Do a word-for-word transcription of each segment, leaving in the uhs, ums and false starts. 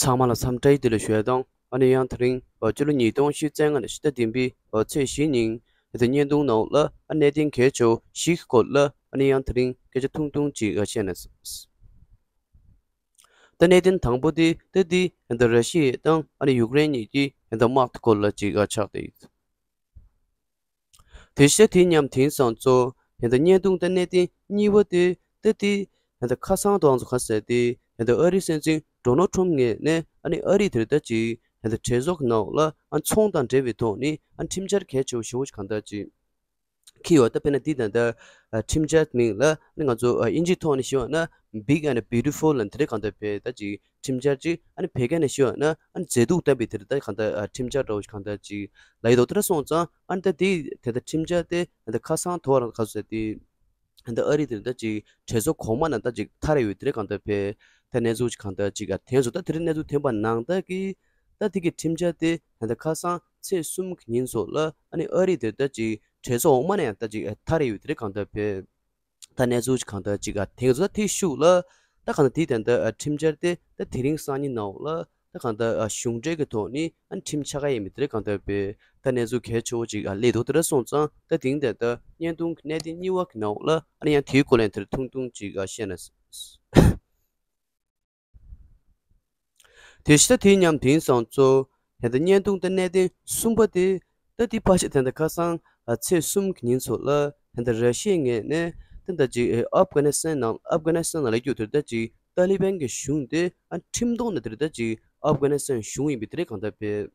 ཚང་མ་ལ་འཚམས་འདྲི་བདེ་ལེགས་ཞུ་ཡ་དང་། ཨ་ནི་ཡང་དེ་རིང་སྤྱི་ལོ་ཉིས་སྟོང་ཉི་ཤུ་རྩ་ལྔ་ནས་ཕྱི་ཟླ་བདུན་པའི་ཚེས་བཞི་ཉིན་དེ་བརྙན་ཐུང་ནང་ལ་ཨ་གནད་དོན་གལ་ཆེ་བ་བཞི་གི་སྐོར་ལ་ཨ་ནི་ཡང་དེ་རིང་སྐད་ཆ་ཐུང་ཐུང་ཅིག་བཤད་ན། ད་གནད་དོན་དང་པོ་དེ་ད་དེ་ད་ར་ཤི་ཡ་དང་ཨ་ནི་ཡུཀ་རེན་གཉིས་ཀྱི་ད་དམག་དེ་སྐོར་ལ་ཅིག་ཆགས་བསྡད་ཡོད། དེ་བཞིན་དེ་མཉམ་དེང་སང་ཚོ་ད་བརྙན་ཐུང་ད་གནད་དོན་གཉིས་པ་དེ་ད་དེ་ད་ཁ་སང་དང་ཚོ་ཁ་གསལ་དེ་ད་ཨ་རིའི་སྲིད་འཛིན་ཌོ་ནལ་ཊྲམ་ངོས་ནས་ཨ་ནི་ཨ་རི་དེར་ད་ཅིག་ད་གྲོས་ཚོགས་ནང་ལ་ཨ་ཚོང་དང་འབྲེལ་བའི་ཐོག་ནས་ཨ་ཁྲིམས་འཆར་གལ་ཆེ་བོ་ཞེ་པོ་ཅིག་གང་ལྟར་ཅིག་འཁྱེར་ཡོད། ད་དཔེར་ན་འདི་ད་ལྟ་ཨ་ཁྲིམས་འཆར་མིང་ལ་ཨ་ནི་ང་ཚོ་ཨ་དབྱིན་ཇིའི་ཐོག་ནས་ཞུས་པ་ན་Big and Beautiful ལབ་དེ་འདྲ་གང་ལྟར་བས་ད་ཅིག་ཁྲིམས་འཆར་ཅིག་ཨ་ནི་བོད་སྐད་ནས་ཞུས་པ་ན་ཨ་ནི་མཛེས་སྡུག་ལྡན་པའི་དེ་འདྲ་ད་གང་ལྟར་ཨ་ཁྲིམས་འཆར་འདྲ་བོ་ཞིག་གང་ལྟར་ཅིག་ལབ་ཡོད་དོ། དེ་འདྲ་སོང་ཙང་ཨ་ནི་ད་དེ་དེ་ད་ཁྲིམས་འཆར་དེ་ད་ཁ་སང་དོ་རང་ག་ཚོད་དེ་ད་ཨ་རི་དེ་ད་ཅིག་གྲོས་ཚོགས་གོང་མ་ནང་ད་ཅིག་ཐར་ཡོད་དེ་འདྲ་གང་ལྟར་བས་ད་གནས་ཚུལ་ཅིག་གང་ལྟར་ཅིག་ཨ་དེ་ཚོ་ད་དེ་འདྲ་གནས་ཚུལ་ཐོན་པ་ནང་ལྟར་གྱི་ད་དེ་གི་ཁྲིམས་འཆར་དེ་ད་ཁ་སང་ཚེས་གསུམ་གྱི་ཉིན་སོགས་ལ་ཨ་ནི་ཨ་རི་དེ་ད་ཅིག་གྲོས་ཚོགས་འོག་མ་ནས་ཡང་ད་ཅིག་ཐར་ཡོད་དེ་གང་ལྟར་བས། ད་གནས་ཚུལ་གང་ལྟར་ཅིག་ཨ་དེང་ཚོ་ད་དེ་ཤུགས་ལ་ད་གང་ལྟར་དེ་ད་ལྟ་ཨ་ཁྲིམས་འཆར་དེ་ད་དེ་རིང་སང་ཉིན་ནང་ལ་ད་གང་ལྟར་ཨ་གཞུང་འབྲེལ་གྱི་ཐོག་ནས་ཨ་ཁྲིམས་ཆགས་ཀ་ཡིན་མི་དེ་གང་ལྟར་བས་ད་གནས་ཚུལ་གལ་ཆེ་བོ་ཅིག་ཨ་སླེབས་འདུག་དེ་འདྲ་སོང་ཙང་ད་དེང་ད་ལྟ་བརྙན་ཐུང་གི་གནད་དོན་གཉིས་པ་གི་ནང་ལ་ཨ་ནི་ཡང་དེའི་སྐོར་ལ་དེར་ཐུང་ཐུང་ཅིག་ཨ་བཤད་ན། དེ་ཤི་ད་དེ་མཉམ་དེང་སང་ཚོ་ད་ལྟ་བརྙན་ཐུང་ད་གནད་དོན་གསུམ་པ་དེ་ད་དེ་ཕལ་ཆེར་ད་ལྟ་ཁ་སང་ཨ་ཚེས་གསུམ་གྱི་ཉིན་ཚོ་ལ་ད་ལྟ་ར་ཤི་ཡའི་ངོས་ནས་ད་ལྟ་ཅིག་ཨ་ཨབ་གྷ་ནི་སི་ཐན་ནང་ཨབ་གྷ་ནི་སི་ཐན་ནང་ལ་སྐྱོད་དེར་ད་ཅིག་ཏཱ་ལི་བན་གྱི་གཞུང་དེ་ཨ་ཁྲིམས་ཐོག་ནས་དེར་ད་ཅིག་ཨབ་གྷ་ནི་སི་ཐན་གཞུང་ཡིན་པའི་དེ་རེད་གང་ལྟར་བས།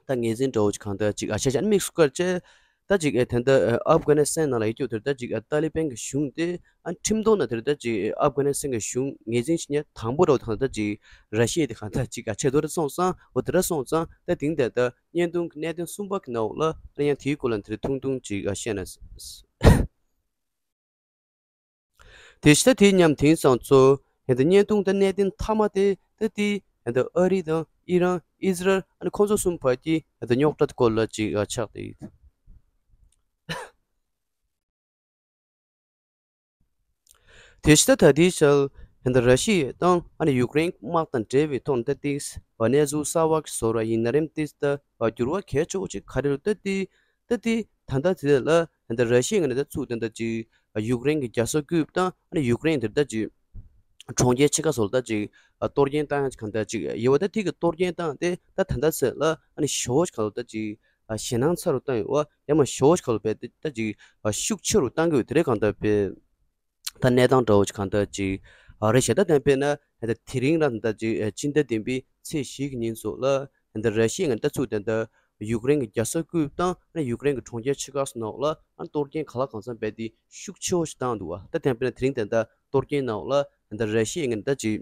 ད་ངོས་འཛིན་འདྲ་བོ་ཅིག་གང་ལྟར་ཅིག་ཨ་ཆ་ཆ་ཨ་མིག་སུ་ཀར་ཅེ་ད་ཅིག་ཨེ་ད་ལྟ་ཨ་ཨབ་གྷ་ནི་སི་ཐན་ནང་ལ་ཡོད་རྒྱུ་དེར་ད་ཅིག་ཨ་ཏཱ་ལི་བན་གྱི་གཞུང་དེ་ཨ་ཁྲིམས་ཐོག་ནས་དེར་ད་ཅིག་ཨབ་གྷ་ནི་སི་ཐན་གྱི་གཞུང་ངོས་འཛིན་བྱེད་མཁན་དང་པོ་འདྲ་བོ་དང་ད་ཅིག་ར་ཤི་ཡ་དེ་གང་ལྟར་ཅིག་ཨ་ཆེ་དོ་རེ་སོང་ཙང་འོ་དེ་ར་སོང་ཙང་ད་དེང་ད་ལྟ་བརྙན་ཐུང་གི་གནད་དོན་གསུམ་པ་གི་ནང་ལ་ཨ་ཡང་དེའི་སྐོར་ལ་དེ་རེ་ཐུང་ཐུང་ཅིག་ཨ་བཤད་ན། དེ་ཤི་ད་དེ་མཉམ་དེང་སང་ཚོ་ད་ལྟ་བརྙན་ཐུང་ད་གནད་དོན་མཐའ་མ་དེ་ད་དེ་ད་ལྟ་ཨ་རི་དང་ཨི་རན་ཨི་ཟི་རལ་ཨ་ནི་ཁོང་ཚོ་གསུམ་བར་གྱི་ད་ལྟ་རྙོག་དྲ་སྐོར་ལ་ཅིག་ཨ་ཆགས་ཏེ་ཡོད། དེ་ཤི་ད་ད་དེའི་ཤལ་ད་ལྟ་ར་ཤི་ཡ་དང་ཨ་ནི་ཡུཀ་རེན་དམག་དང་འབྲེལ་བའི་ཐོག་ནས་ད་ཏིས་བ་གནས་ཚུལ་གསར་བ་ཞིག་བཟོ་ར་ཡིན་ན་རེམ་ཏིས་ད་བ་འགྱུར་བ་གལ་ཆེ་བོ་ཅིག་ག་རེ་རུ་ད་དེ་ད་དེ་ད་ལྟ་དེ་ལ་ད་ལྟ་ར་ཤི་ཡ་ངོས་ནས་ད་ཚུགས་ད་ལྟ་ཅིག་ཡུཀ་རེན་གྱི་རྒྱལ་ས་ཀིབ་དང་ཨ་ནི་ཡུཀ་རེན་དེར་ད་ཅིག་གྲོང་ཁྱེར་ཆེ་ཁག་སོགས་ལ་ད་ཅིག་གཏོར་སྐྱོན་བཏང་ཡ་ཅིག་གང་ལྟར་ཅིག་ཡོད་པ། ད་དེ་གི་གཏོར་སྐྱོན་བཏང་སྟེ་ད་ད་ལྟ་ཚེ་ལ་ཨ་ནི་ཞེ་བོ་ཅིག་ག་ལ་ད་ཅིག་ཞེད་སྣང་ཚ་རུ་བཏང་ཡོད་པ། ཡང་མ་ཞེ་བོ་ཅིག་ག་ལ་བས་ད་ཅིག་ཤུགས་ཆེ་རུ་བཏང་གི་ཡོད་དེ་རེད་གང་ལྟར་བས། ད་གནས་སྟངས་འདྲ་བོ་ཅིག་གང་ལྟར་ཅིག་ཨ་རེད་ཤག་ད་དེ་དཔེར་ན་ད་དེ་རིང་ར་ད་ཅིག་ཕྱི་ཟླ་བདུན་པའི་ཚེས་བཞི་གི་ཉིན་སོགས་ལ་ད་ར་ཤི་ཡ་ངོས་ནས་ད་ཚུགས་ད་ད་ཡུཀ་རེན་གྱི་རྒྱལ་ས་ཀིབ་དང་ཨ་ནི་ཡུཀ་རེན་གྱི་གྲོང་ཁྱེར་ཆེ་ཁག་སོགས་ནང་ལ་ཨ་ནི་གཏོར་སྐྱོན་ག་ལ་གང་འཚམ་རྦད་དེ་ཤུགས་ཆེ་བོ་ཞིག་བཏང་འདུག་བ། ད་དེ་དཔེར་ན་དེ་རིང་ད་ད་གཏོར་སྐྱོན་ནང་ལ་ད་ར་ཤི་ཡ་ངོས་ནས་ད་ཅིག་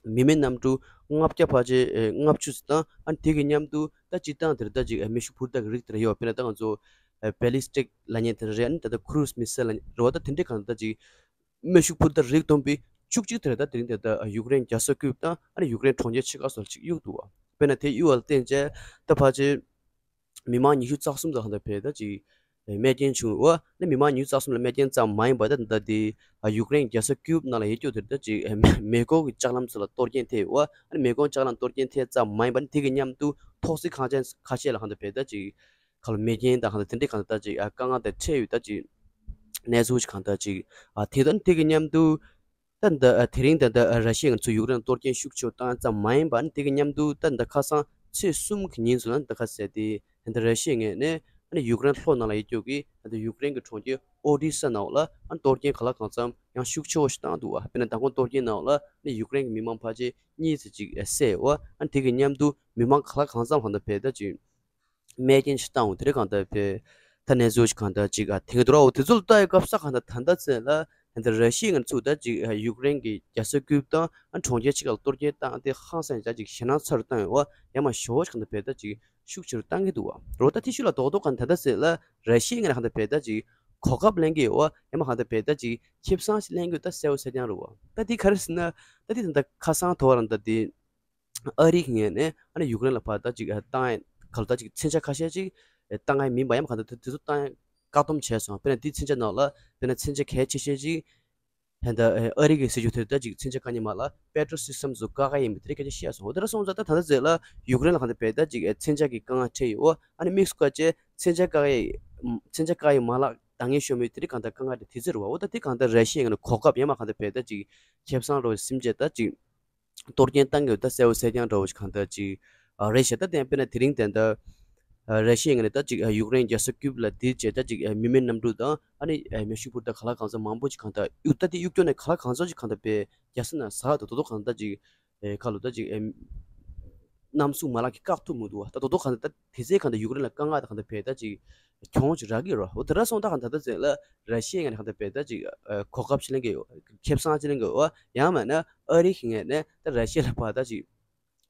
མི་མེད་གནམ་གྲུ་ལྔ་བརྒྱ་ཕལ་ཆེར་ལྔ་བཅུ་ཙམ་དང་ཨ་ནི་དེ་གི་མཉམ་དུ་ད་སྤྱིར་བཏང་དེར་ད་ཅིག་མེ་ཤུགས་འཕུར་མདའ་གི་རིགས་དེ་འདྲ་ཡོད། དཔེར་ན་ད་ང་ཚོ་བེ་ལི་སི་ཊིག་ལབ་མཁན་དེ་འདྲ་རེད། ཨ་ནི་ད་ལྟ་ཁུ་རུ་སི་མི་སེལ་ལབ་མཁན་རེད་བ། ད་དེ་འདྲའི་གང་ལྟར་ཅིག་མེ་ཤུགས་འཕུར་མདའ་རིགས་བསྡོམས་པས་བཅུ་གཅིག་དེ་རེད། ད་དེ་རིང་དེ་ད་ཡུཀ་རེན་རྒྱལ་ས་ཀིབ་དང་ཨ་ནི་ཡུཀ་རེན་གྲོང་ཁྱེར་ཆེ་ཁག་སོགས་ལ་ཅིག་གཡུགས་འདུག་བ། དཔེར་ན་དེ་གཡུགས་པ་ལ་བརྟེན་བྱས་ད་ཕལ་ཆེར་མི་མང་ཉི་ཤུ་རྩ་གསུམ་ཙམ་ལ་ཧ་ད་བས་ད་ཅིག་རྨས་སྐྱོན་བྱུང་བ། ནི་མི་མང་ཉི་ཤུ་རྩ་གསུམ་ལ་རྨས་སྐྱོན་ཙམ་མ་ཡིན་པར་ད་ད་དེ་ཡུཀ་རེན་རྒྱལ་ས་ཀིབ་ནང་ལ་ཡོད་རྒྱུ་དེར་ད་ཅིག་མེ་འཁོར་གྱི་ལྕགས་ལམ་ཚོ་ལ་གཏོར་སྐྱོན་ཐེབས་བ། ནི་མེ་འཁོར་ལྕགས་ལམ་གཏོར་སྐྱོན་ཐེབས་ཙམ་མ་ཡིན་པར་ནི་དེ་གི་མཉམ་དུ་ཐོག་སེ་ཁང་ཆེན་ཁ་ཤས་ལ་ཧ་ད་བས་ད་ཅིག་ཁ་ལ་རྨས་སྐྱོན་དང་ཧ་ད་དེ་འདྲའི་གང་ད་ད་ཅིག་དཀའ་ངལ་དང་འཕྲད་ཡོད་ད་ཅིག་གནས་ཚུལ་ཞིག་གང་ད་ཅིག་དེ་དང་དེ་གི་མཉམ་དུ། ད་ད་དེ་རིང་ད་ད་ར་ཤི་ཡ་ང་ཚོ་ཡུཀ་རེན་གཏོར་སྐྱོན་ཤུགས་ཆེ་བཏང་ཙམ་མ་ཡིན་པར་དེ་གི་མཉམ་དུ་ད་ད་ཁ་སང་ཚེས་གསུམ་གྱི་ཉིན་སུ་ལ་ད་ཁ་གསལ་ཏེ་ད་ར་ཤི་ཡའི་ངོས་ནས་ཨ་ནི་ཡུཀ་རེན་ལྷོ་ནང་ལ་ཡོད་རྒྱུ་གི་ད་ཡུཀ་རེན་གྱི་གྲོང་ཁྱེར་ཨོ་ཌི་ས་ནང་ལ་ཨ་ནི་གཏོར་སྐྱོན་ག་ལ་གང་འཚམ་ཡང་ཤུགས་ཆེ་བོ་ཞིག་བཏང་འདུག་བ། དཔེར་ན་མདང་དགོང་གཏོར་སྐྱོན་ནང་ལ་ཨ་ནི་ཡུཀ་རེན་གྱི་མི་མང་ཕལ་ཆེར་གཉིས་ཙམ་ཅིག་བསད་ཡོད་བ། ཨ་ནི་དེ་གི་མཉམ་དུ་མི་མང་ག་ལ་གང་འཚམ་གང་ད་བས་ད་ཅིག་རྨས་སྐྱོན་ཞིག་བཏང་འོང་། དེ་རིང་གང་ལྟར་བས་ད་གནས་ཚུལ་ཞིག་གང་ལྟར་ཅིག་ཨ་དེང་དུ་ར་འོ་དེ་ཚོ་ལ་ལྟ་ཡི་སྐབས་ས་གང་ལྟར་ད་ལྟ་ཚེ་ལ་ད་ལྟ་ར་ཤི་ཡ་ང་ཚོ་ད་ཅིག་ཡུཀ་རེན་གྱི་རྒྱལ་ས་ཀིབ་དང་ཨ་གྲོང་ཁྱེར་ཅིག་ལ་གཏོར་སྐྱོན་བཏང་སྟེ་ཧང་སང་ཅག་ཅིག་ཞེད་སྣང་ཚ་རུ་བཏང་ཡོད་བ། ཡ་མ་ཞོ་ཞིག་གང་ལྟར་བས་ད་ཅིག་ཤུགས་ཆེ་རུ་བཏང་གི་འདུག་བ། རོ་ད་ཐི་ཤུ་ལ་རྡོག་རྡོག་གང་ད་ལྟ་ཚེ་ལ་ར་ཤི་ཡ་ང་གང་ལྟར་བས་ད་ཅིག་གོ་སྐབས་ལེན་གི་ཡོད་བ། ཡ་མ་གང་ལྟར་བས་ད་ཅིག་ཁེ་བཟང་ཞིག་ལེན་གི་ཡོད་ད་གསལ་བོ་གསལ་རྐྱང་རེད་བ། ད་འདི་ག་རེ་ཟེར་ན་ད་འདི་ད་ལྟ་ཁ་སང་དོ་བ་རང་ད་འདི། ཨ་རི་གི་ངོས་ནས་ཨ་ནི་ཡུཀ་རེན་ལ་ཕར་ད་ཅིག་བཏང་ཡ་ག་ལ་ད་ཅིག་མཚོན་ཆ་ཁ་ཤས་ཅིག་བཏང་ཡ་མིན་པ་ཡང་ག་ད་དེ་ཚོ་བཏང་ཡ་བཀག་སྡོམ་བྱས་སོང་། དཔེར་ན་དེའི་མཚོན་ཆ་ནང་ལ་དཔེར་ན་མཚོན་ཆ་གལ་ཆེ་ཤོས་ཅིག་ ད་ལྟ་ཨ་རི་གི་སྲིད་བྱུས་དེ་ད་ཅིག་མཚོན་ཆ་དཀའ་ངལ་མ་ལ་པེ་ཊྲིའོཊ་སི་སི་ཊམ་ཚོ་བཀག་ག་ཡིན་པ་དེ་རིགས་སྐད་ཆ་བཤད་སོང་། འོ་དེ་འདྲ་སོང་ཙང་ད་ད་ལྟ་ཟེར་ལ་ཡུཀ་རེན་ལ་གང་ལྟར་འཕེལ་ད་ཅིག་མཚོན་ཆ་གི་དཀའ་ངལ་འཕྲད་ཡོད། ཨ་ནི་དམིགས་སུ་བཀར་བྱས་མཚོན་ཆ་བཀག་ཡ་མཚོན་ཆ་བཀག་ཡ་མ་ལག་འདང་ངེས་ཤོར་མི་དེ་རིགས་གང་ལྟར་དཀའ་ངལ་དེ་དེ་ཚོ་རེད་བ། འོ་ད་དེ་གང་ལྟར་ར་ཤི་ཡའི་ངོས་ནས་གོ་སྐབས་ཡང་མ་གང་ལྟར་འཕེལ་ད་ཅིག་ཁེ་བཟང་འགྲོ་སེམས་བྱས་ད་ཅིག་གཏོར་སྐྱོན་བཏང་གི་ཡོད། ད་གསལ་པོ་གསལ་རྐྱང་འདྲ་བོ་ཞིག་གང་ལྟར་ཅིག་ཨ་རེད་ཤག་ད་དེ་ཡང་དཔེར་ན་དེ་རིང་དེ་འདྲ་ཨ་ར་ཤི་ཡའི་ངོས་ནས་ད་ཅིག་ཨ་ཡུཀ་རེན་རྒྱལ་ས་ཀིབ་ལ་དེ་བྱས་ད་ཅིག་ཨ་མི་མེད་གནམ་གྲུ་དང་ཨ་ནི་ཨ་མེ་ཤུགས་འཕུར་མདའ་ག་ལ་གང་འཚམ་མང་པོ་ཞིག་གང་ལྟར་གཡུག་ད་དེ་གཡུག་སྐྱོན་ནས་ག་ལ་གང་འཚམ་ཞིག་གང་ལྟར་དཔེ་རྒྱལ་ས་ནང་ཟག་ད་དོ་དོ་གང་ལྟར་ཅིག་ཨེ་ཁ་ལོ་ད་ཅིག་ཨེ་གནམ་གཟུགས་མ་ལག་གིས་བཀག་ཐུབ་མི་འདུག་བ། ད་དོ་དོ་གང་ལྟར་ད་དེ་ཚེ་གང་ལྟར་ཡུཀ་རེན་ལ་དཀའ་ངལ་ད་གང་ལྟར་འཕེལ་ད་ཅིག་གྱོང་ཅིག་རག་གི་རོ། འོ་དེ་འདྲ་སོང་ད་གང་ལྟར་ད་ཟེར་ལ་ར་ཤི་ཡའི་ངོས་ནས་གང་ལྟར་འཕེལ་ད་ཅིག་ཨ་གོ་སྐབས་ཅིག་ལེན་གི་ཡོད། ཁེ་བཟང་ཅིག་ལེན་གི་ཡོད། ཡང་མིན་ན་ཨ་རི་གི་ངོས་ནས་ད་ར་ཤི་ཡ་ལ་ཕར་ད་ཅིག་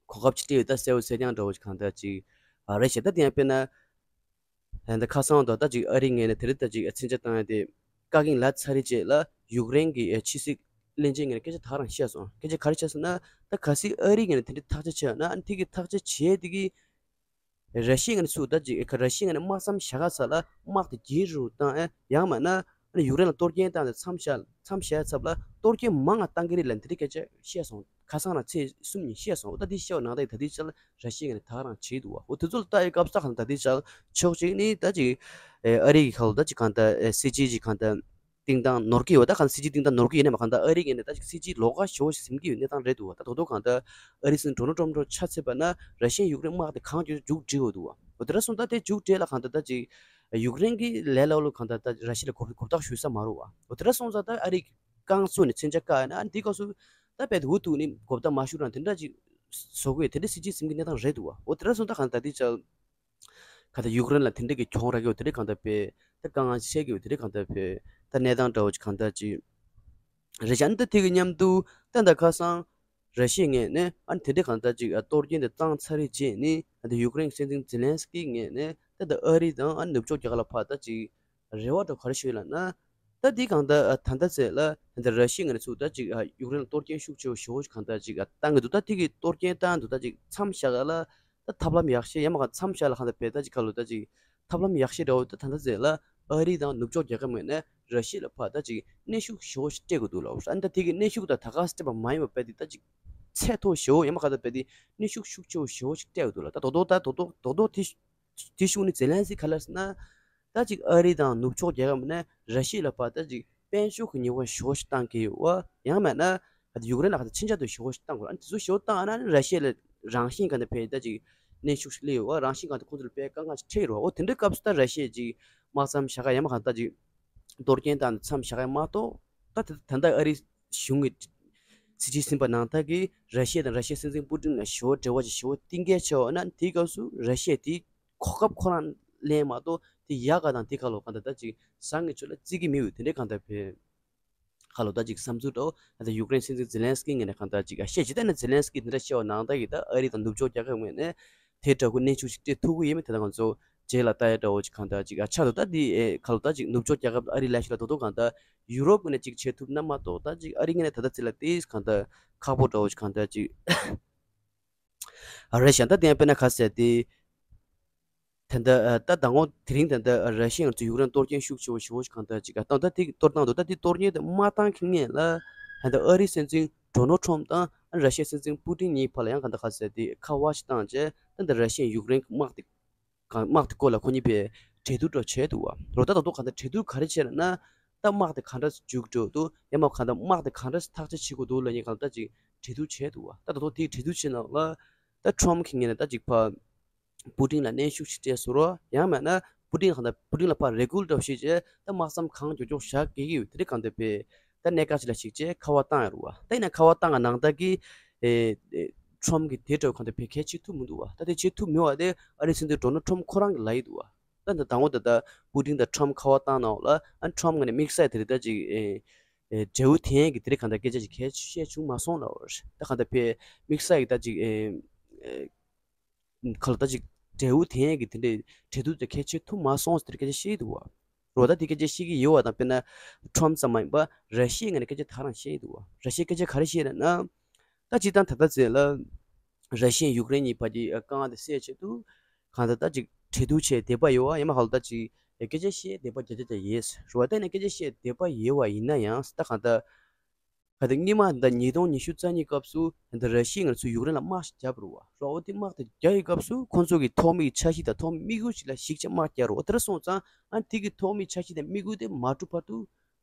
གོ་སྐབས་ཅིག་སྤྲད་ཡོད། ད་གསལ་པོ་གསལ་རྐྱང་འདྲ་བོ་ཞིག་གང་ལྟར་ཅིག་ཨ་རེད་ཤག་ད་དེ་ཡང་དཔེར་ན་ད་ཁ་སང་དུ་ད་ཅིག་ཨ་རིའི་ངོས་ནས་དེ་རིང་ད་ཅིག་མཚོན་ཆ་བཏང་ཡ་དེ་བཀག་གིན་ལ་ཚར་རེ་རྗེས་ལ་ཡུཀ་རེན་གྱི་ཕྱི་སྲིད་བློན་ཆེན་ངོས་ནས་སྐད་ཆ་ད་ག་རང་བཤད་སོང་། སྐད་ཆ་ག་རེ་བཤད་སོང་ན། ད་གལ་སྲིད་ཨ་རིའི་ངོས་ནས་དེ་འདྲའི་ཐག་གཅོད་བྱས་ན་ཨ་ནི་དེ་གི་ཐག་གཅོད་བྱས་དེ་གི་ར་ཤི་ཡའི་ངོས་ནས་ཚུར་ད་ཅིག་ཁ་ར་ཤི་ཡའི་ངོས་ནས་དམག་མཚམས་བཞག་ག་ཚར་ལ་དམག་དེ་རྒྱས་རུ་བཏང་ཨེ་ཡང་མིན་ན་ཨ་ནི་ཡུཀ་རེན་ལ་གཏོར་སྐྱོན་བཏང་ནས་མཚམས་བཞག་མཚམས་བཞག་ཚབ་ལ་གཏོར་སྐྱོན་མང་ང་བཏང་གི་རེད་ལབ་དེ་འདྲའི་སྐད་ཆ་བཤད་སོང་། ཁ་སང་རང་ཚེས་གསུམ་ཉིན་བཤད་སོང་། ད་འདི་བཤད་པ་ནང་ལྟར་ད་ལྟའི་ཆར་ར་ཤི་ཡ་ནས་ད་རང་བྱེད་འདུག་བ། འོ་དེ་ཚོ་ལ་ལྟ་ཡི་སྐབས་ས་གང་ད་ལྟའི་ཆར་ཕྱོགས་གཅིག་ནི་ད་ཅིག་ཨ་རི་གི་ཁ་ལོ་ད་ཅིག་གང་ལྟར་སྲིད་ཇུས་ཅིག་གང་ལྟར་བཏིང་སྟངས་ནོར་གི་ཡོད། ད་གང་སྲིད་ཇུས་བཏིང་སྟངས་ནོར་གི་ཡོད་ནས་མ་གང་ལྟར་ཨ་རི་གི་ནས་ད་ཅིག་སྲིད་ཇུས་ལོགས་ཀ་ཞོ་ཞིག་ཟིན་གི་ཡོད་གནས་སྟངས་རེད་འདུག་བ། ད་དོ་དོ་གང་ལྟར་ཨ་རི་སྲིད་འཛིན་ཌོ་ནལ་ཊམ་ཕྲུག་ཆ་ཚད་པ་ན་ར་ཤི་ཡ་ཡུཀ་རེན་དམག་དེ་གང་མགྱོགས་མཇུག་སྒྲིལ་འོ་འདུག་བ། འོ་དེ་འདྲ་སོང་ད་དེ་མཇུག་སྒྲིལ་ལ་གང་ལྟར་ད་ཅིག་ཡུཀ་རེན་གི་ལས་སླ་པོ་གང་ལྟར་ད་ར་ཤི་ཡ་ལ་གོ་གོ་བརྡ་ཞུ་ས་མ་རུང་བ། འོ་དེ་འདྲ་སོང་ཙང་ད་ཨ་རི་རྐང་བཙུགས་ནས་མཚོན་ཆ་བཀག་ཡ་ན་ཨ་ནི་དེའི་སྐབས་སུ་ད་རྦད་དེ་འུ་ཐུག་ནས་གོ་བརྡ་མ་ཞུ་རང་དེ་འདྲ་ཅིག་བཟོ་དགོས་དེ་འདྲ་སྲིད་ཇུས་ཟིན་གི་གནས་སྟངས་རེད་འདུག་བ། འོ་དེ་འདྲ་སོང་ད་གང་ལྟར་དེ་ཅག་གང་ལྟར་ཡུཀ་རེན་ལ་དེ་འདྲ་གི་གྱོང་རག་གི་ཡོད་དེ་འདྲ་གང་ལྟར་བས་ད་དཀའ་ངལ་འཕྲད་ཀྱི་ཡོད་དེ་འདྲ་གང་ལྟར་བས་ད་གནས་སྟངས་འདྲ་བོ་ཅིག་གང་ལྟར་ཅིག་རེད་བཞག་ནི་ད་དེ་གི་མཉམ་དུ་ད་ད་ཁ་སང་ར་ཤི་ཡའི་ངོས་ནས་ཨ་ནི་དེ་འདྲ་གང་ལྟར་ཅིག་གཏོར་སྐྱོན་དེ་བཏང་ཚར་རེ་རྗེས་ནི་ད་ཡུཀ་རེན་སྲིད་འཛིན་ཛེ་ལན་སི་ཀི་ངོས་ནས་ད་ད་ཨ་རི་དང་ཨ་ནི་ནུབ་ཕྱོགས་རྒྱལ་ཁབ་ལ་ཕར་ད་ཅིག་རེ་བ་འདྲ་ག་རེ་ཞུས་ལབ་ན། ད་འདི་གང་ལྟར་ད་ལྟ་ཚེ་ལ་ད་ལྟ་ར་ཤི་ཡའི་ངོས་ནས་ཚུར་ད་ཅིག་ཡུཀ་རེན་ལ་གཏོར་སྐྱོན་ཤུགས་ཆེ་བོ་ཞེ་བོ་ཞིག་གང་ལྟར་ཅིག་བཏང་གི་འདུག་ད་དེ་གི་གཏོར་སྐྱོན་བཏང་འདུག་ད་ཅིག་མཚམས་བཞག་ག་ལ་ད་ཐབས་ལམ་ཡག་ཤོས་ཡང་མ་གང་མཚམས་བཞག་ལ་གང་ལྟར་བས་ད་ཅིག་ཁ་ལོ་ད་ཅིག་ཐབས་ལམ་ཡག་ཤོས་འདྲ་བོ་ད་ད་ལྟ་ཚེ་ལ་ཨ་རི་དང་ནུབ་ཕྱོགས་རྒྱལ་ཁབ་ངོས་ནས་ར་ཤི་ཡ་ལ་ཕར་ད་ཅིག་གནོན་ཤུགས་ཞེ་བོ་ཞིག་སྤྲད་དགོས་འདུག་ལབ་ཨ་ནི་ད་དེ་གི་གནོན་ཤུགས་ད་ད་ག་སྤྲད་པ་མ་ཡིན་པ་བས་དེ་ད་ཅིག་ཚད་མཐོ་ཞེ་བོ་ཡང་མ་གང་ལྟར་བས་དེ་གནོན་ཤུགས་ཤུགས་ཆེ་བོ་ཞེ་བོ་ཞིག་སྤྲད་དགོས་འདུག་ལ་ད་དོ་དོ་ད་དོ་དོ་དོ་དོ་དེ་དེ་ཤུགས་ནི་ཛེ་ལན་སི་ག་ལ་ཟེར་ན། ད་ཅིག་ཨ་རི་དང་ནུབ་ཕྱོགས་རྒྱལ་ཁབ་ནས་ར་ཤི་ཡ་ལ་ཕར་ད་ཅིག་དཔལ་འབྱོར་གྱི་ཉེས་པ་ཞེ་པོ་ཞིག་བཏང་གི་ཡོད་པ། ཡང་མིན་ན་ད་ཡུཀ་རེན་ལ་ཁ་ད་ཕྱིན་ཆད་དུ་ཞེ་པོ་ཞིག་བཏང་དགོས། ཨ་ནི་དེ་ཚོ་ཞེ་པོ་བཏང་ཨ་ན་ནི་ར་ཤི་ཡ་ལ་རང་བཞིན་ག་ནས་ཕེ་ད་ཅིག་གནོན་ཤུགས་ཤིག་སླེབས་ཡོད་པ། རང་བཞིན་ག་ནས་ཁོང་ཚོ་ལ་དཔེ་དཀའ་ངལ་ཞིག་འཕྲད་ཡོད་རེད་པ། འོ་དེ་འདྲའི་སྐབས་སུ་ད་ར་ཤི་ཡ་ཅིག་དམག་མཚམས་བཞག་ག་ཡང་མ་གང་ད་ཅིག་གཏོར་སྐྱོན་བཏང་ནས་མཚམས་བཞག་ག་ཡང་མ་གཏོགས་ད་དེ་ད་ལྟ་ཨ་རི་གཞུང་གི་སྲིད་ཇུས་ཟིན་པ་ནང་ལྟར་གྱི་ར་ཤི་ཡ་དང་ར་ཤི་ཡའི་སྲིད་འཛིན་པུ་ཏིན་ལ་ཞེ་པོ་འབྲེལ་བ་ཅིག་ཞེ་པོ་གཏིང་སྐྱེལ་བྱས་པ་ན་དེའི་སྐབས་སུ་ར་ཤི་ཡ་དེའི་གོ་སྐབས་ཁོ་རང་ལེན་མ་གཏོགས་དེ་ཡག་ག་དང་དེ་ག་ལོ་གང་ལྟར་ད་ཅིག་བཟང་གི་ཆོས་ལ་བརྩི་གི་མི་འོས་དེ་འདྲའི་གང་ལྟར་བས་ག་ལོ་ད་ཅིག་བསམ་ཚུལ་འདྲ་བོ་ད་ལྟ་ཡུཀ་རེན་སྲིད་འཛིན་ཛེ་ལན་སི་ཀི་ངོས་ནས་གང་ལྟར་ཅིག་ཨ་བཤད་ཅིག་ད་ནི་ཛེ་ལན་སི་ཀི་དེ་འདྲ་བཤད་པ་ནང་ལྟར་གྱི་ད་ཨ་རི་དང་ནུབ་ཕྱོགས་རྒྱལ་ཁབ་ངོས་ནས་དེ་འདྲ་གི་གནོན་ཤུགས་ཤིག་སྤྲད་ཐུབ་ཀྱི་ཡོད་མེད་དེ་ད་ང་ཚོ་རྗེས་ལ་ལྟ་ཡ་འདྲ་བོ་ཅིག་གང་ལྟར་ཅིག་ཨ་ཆགས་འདུག་ད་འདི་ཨེ་ག་ལོ་ད་ཅིག་ནུབ་ཕྱོགས་རྒྱལ་ཁབ་ཨ་རི་ལ་ཞིག་ལ་ད་དུང་གང་ལྟར་ཡུ་རོབ་ངོས་ནས་ཅིག་བྱེད་ཐུབ་ན་མ་གཏོགས་ད་ཅིག་ཨ་རི་ངོས་ནས་ད་ལྟ་ཚེ་ལ་དེ་གང་ལྟར་ཁག་པོ་འདྲ་བོ་ཅིག་གང་ལྟར་ཅིག་ཨ་རེད་ཤག་ད་དེ་ཡང་དཔེར་ན་ག་ཟེར་ཏེ། ད་ལྟ་ཨ་ད་ཟླ་ངོ་དེ་རིང་ད་ལྟ་ཨ་ར་ཤི་ཡ་ང་ཚོ་ཡུཀ་རེན་གཏོར་སྐྱོན་ཤུགས་ཆེ་བོ་ཞེ་བོ་ཞིག་གང་ལྟར་ཅིག་ཨ་ད་ད་དེ་གཏོར་བཏང་འདུག་ད་དེ་གཏོར་མཁན་དེ་མ་བཏང་མཁན་ལ་ད་ལྟ་ཨ་རིའི་སྲིད་འཛིན་ཌོ་ནལ་ཊམ་དང་ཨ་ར་ཤི་ཡའི་སྲིད་འཛིན་པུ་ཏིན་གཉིས་བར་ལ་ཡང་གང་ལྟར་ག་ཟེར་ཏེ་ཁ་པར་ཞིག་བཏང་བྱས་ད་ལྟ་ར་ཤི་ཡ་ཡུཀ་རེན་གྱི་དམག་དེ་གང་དམག་དེ་སྐོར་ལ་ཁོ་གཉིས་པས་གྲོས་བསྡུར་འདྲ་བྱས་འདུག་བ། རོ་ད་ད་དུང་གང་ལྟར་གྲོས་བསྡུར་ག་རེ་བྱས་ན་ད་དམག་དེ་ག་འདྲ་མཇུག་འགྲོ་འདུག་ཡང་མ་གང་ལྟར་དམག་དེ་ག་འདྲ་ཐག་གཅོད་བྱེད་དགོས་འདུག་ལབ་མཁན་གང་ལྟར་ཅིག་གྲོས་བསྡུར་བྱས་འདུག་བ། ད་ད་དུང་དེའི་གྲོས་བསྡུར་བྱེད་ནང་ལ་ད་ཊམ་གྱི་ངོས་ནས་ད་ཅིག་ཕར། པུ་ཏིན་ལ་གནོན་ཤུགས་ཤིག་སྤྲད་སོང་རོགས། ཡང་མིན་ན་པུ་ཏིན་ལ་པུ་ཏིན་ལ་ཕར་རེ་སྐུལ་འདྲ་བོ་ཞིག་བྱས་ད་དམག་མཚམས་གང་མགྱོགས་མགྱོགས་བཞག་དགོས་ཀྱི་ཡོད་དེ་རིགས་གང་ལྟར་བས་ད་གནད་འགག་ཅིག་ལ་ཞིག་བྱས་ཁ་པར་བཏང་ཡ་རུ་བ། ད་ཡིན་ན་ཁ་པར་བཏང་བ་ནང་ལྟར་གྱི་ཨེ་ཨེ་ཊམ་གྱིས་དེ་འདྲ་བོ་གང་ལྟར་བས་གལ་བྱེད་ཐུབ་མི་འདུག་བ། ད་དེ་བྱེད་ཐུབ་མི་བ་དེ་ཨ་རིའི་སྲིད་འཛིན་ཌོ་ནལ་ཊམ་ཁོ་རང་གིས་ལབ་ཡི་འདུག་བ། ད་ད་དང་པོ་ད་ད་པུ་ཏིན་དང་ཊམ་ཁ་པར་བཏང་ནའོ་ལ་ཨ་ཊམ་ངོས་ནས་དམིགས་བསལ་དེ་རིགས་ད་ཅིག་ཨེ་ཨེ་འབྲས་བུ་དེ་ཡན་གྱི་དེ་རིགས་གང་ལྟར་སྐད་ཆ་ཅིག་གལ་བཤད་བྱུང་མ་སོང་ལབ་བ། ད་གང་ལྟར་བས་དམིགས་བསལ་གྱི་ད་ཅིག་ཨེ་ཨེ། ཁ་ལོ་ད་ཅིག་འབྲས་བུ་དེ་ཡན་གྱི་དེ་འདྲའི་གྲོས་བསྡུར་དེ་གལ་ཆེ་ཐུབ་མ་སོང་ཟེར་སྐད་ཆ་བཤད་ཀྱི་འདུག་བ། རོ་ད་དེ་སྐད་ཆ་བཤད་ཀྱི་ཡོད་བ་དང་དཔེར་ན་ཊམ་ཙམ་མ་ཡིན་པ་ར་ཤི་ཡའི་ངོས་ནས་སྐད་ཆ་ད་རང་བཤད་ཀྱི་འདུག་བ། ར་ཤི་ཡའི་སྐད་ཆ་ག་རེ་བཤད་ན་ན། ད་སྤྱིར་བཏང་ད་ལྟ་ཚེ་ལ་ར་ཤི་ཡ་ཡུཀ་རེན་གཉིས་བར་གྱི་དཀའ་ངལ་དེ་སེལ་ཆེད་དུ་གང་ལྟར་ད་ཅིག་གྲོས་བསྡུར་བྱས་བསྡད་པ་ཡོད་བ་ཡང་མ་ཁ་ལོ་ད་ཅིག་སྐད་ཆ་བཤད་བསྡད་པ་བརྒྱ་ཆ་བརྒྱ་ཡོད་རོ་བ། ད་ཡིན་ན་སྐད་ཆ་བཤད་བསྡད་པ་ཡོད་བ་ཡིན་ན་ཡང་ད་གང་ལྟར། ག་དེ་སྔོན་མ་ད་ཉིས་སྟོང་ཉི་ཤུ་རྩ་གཉིས་སྐབས་སུ་ད་ར་ཤི་ཡ་ང་ཚོ་ཡུཀ་རེན་ལ་དམག་ཞིག་བརྒྱབ་རུ་བ་རོ། འོ་དེ་དམག་དེ་རྒྱག་ཡི་སྐབས་སུ་ཁོང་ཚོ་གི་ཐོག་མའི་འཆར་གཞི་དང་ཐོག་མའི་དམིགས་ཡུལ་ཞིག་ལ་གཞིགས་ཆ་དམག་རྒྱག་རུ་བ། དེ་འདྲ་སོང་ཙང་ཨ་དེ་གི་ཐོག་མའི་འཆར་གཞི་དང་དམིགས་ཡུལ་དེ་མ་འགྲུབ་བར་དུ་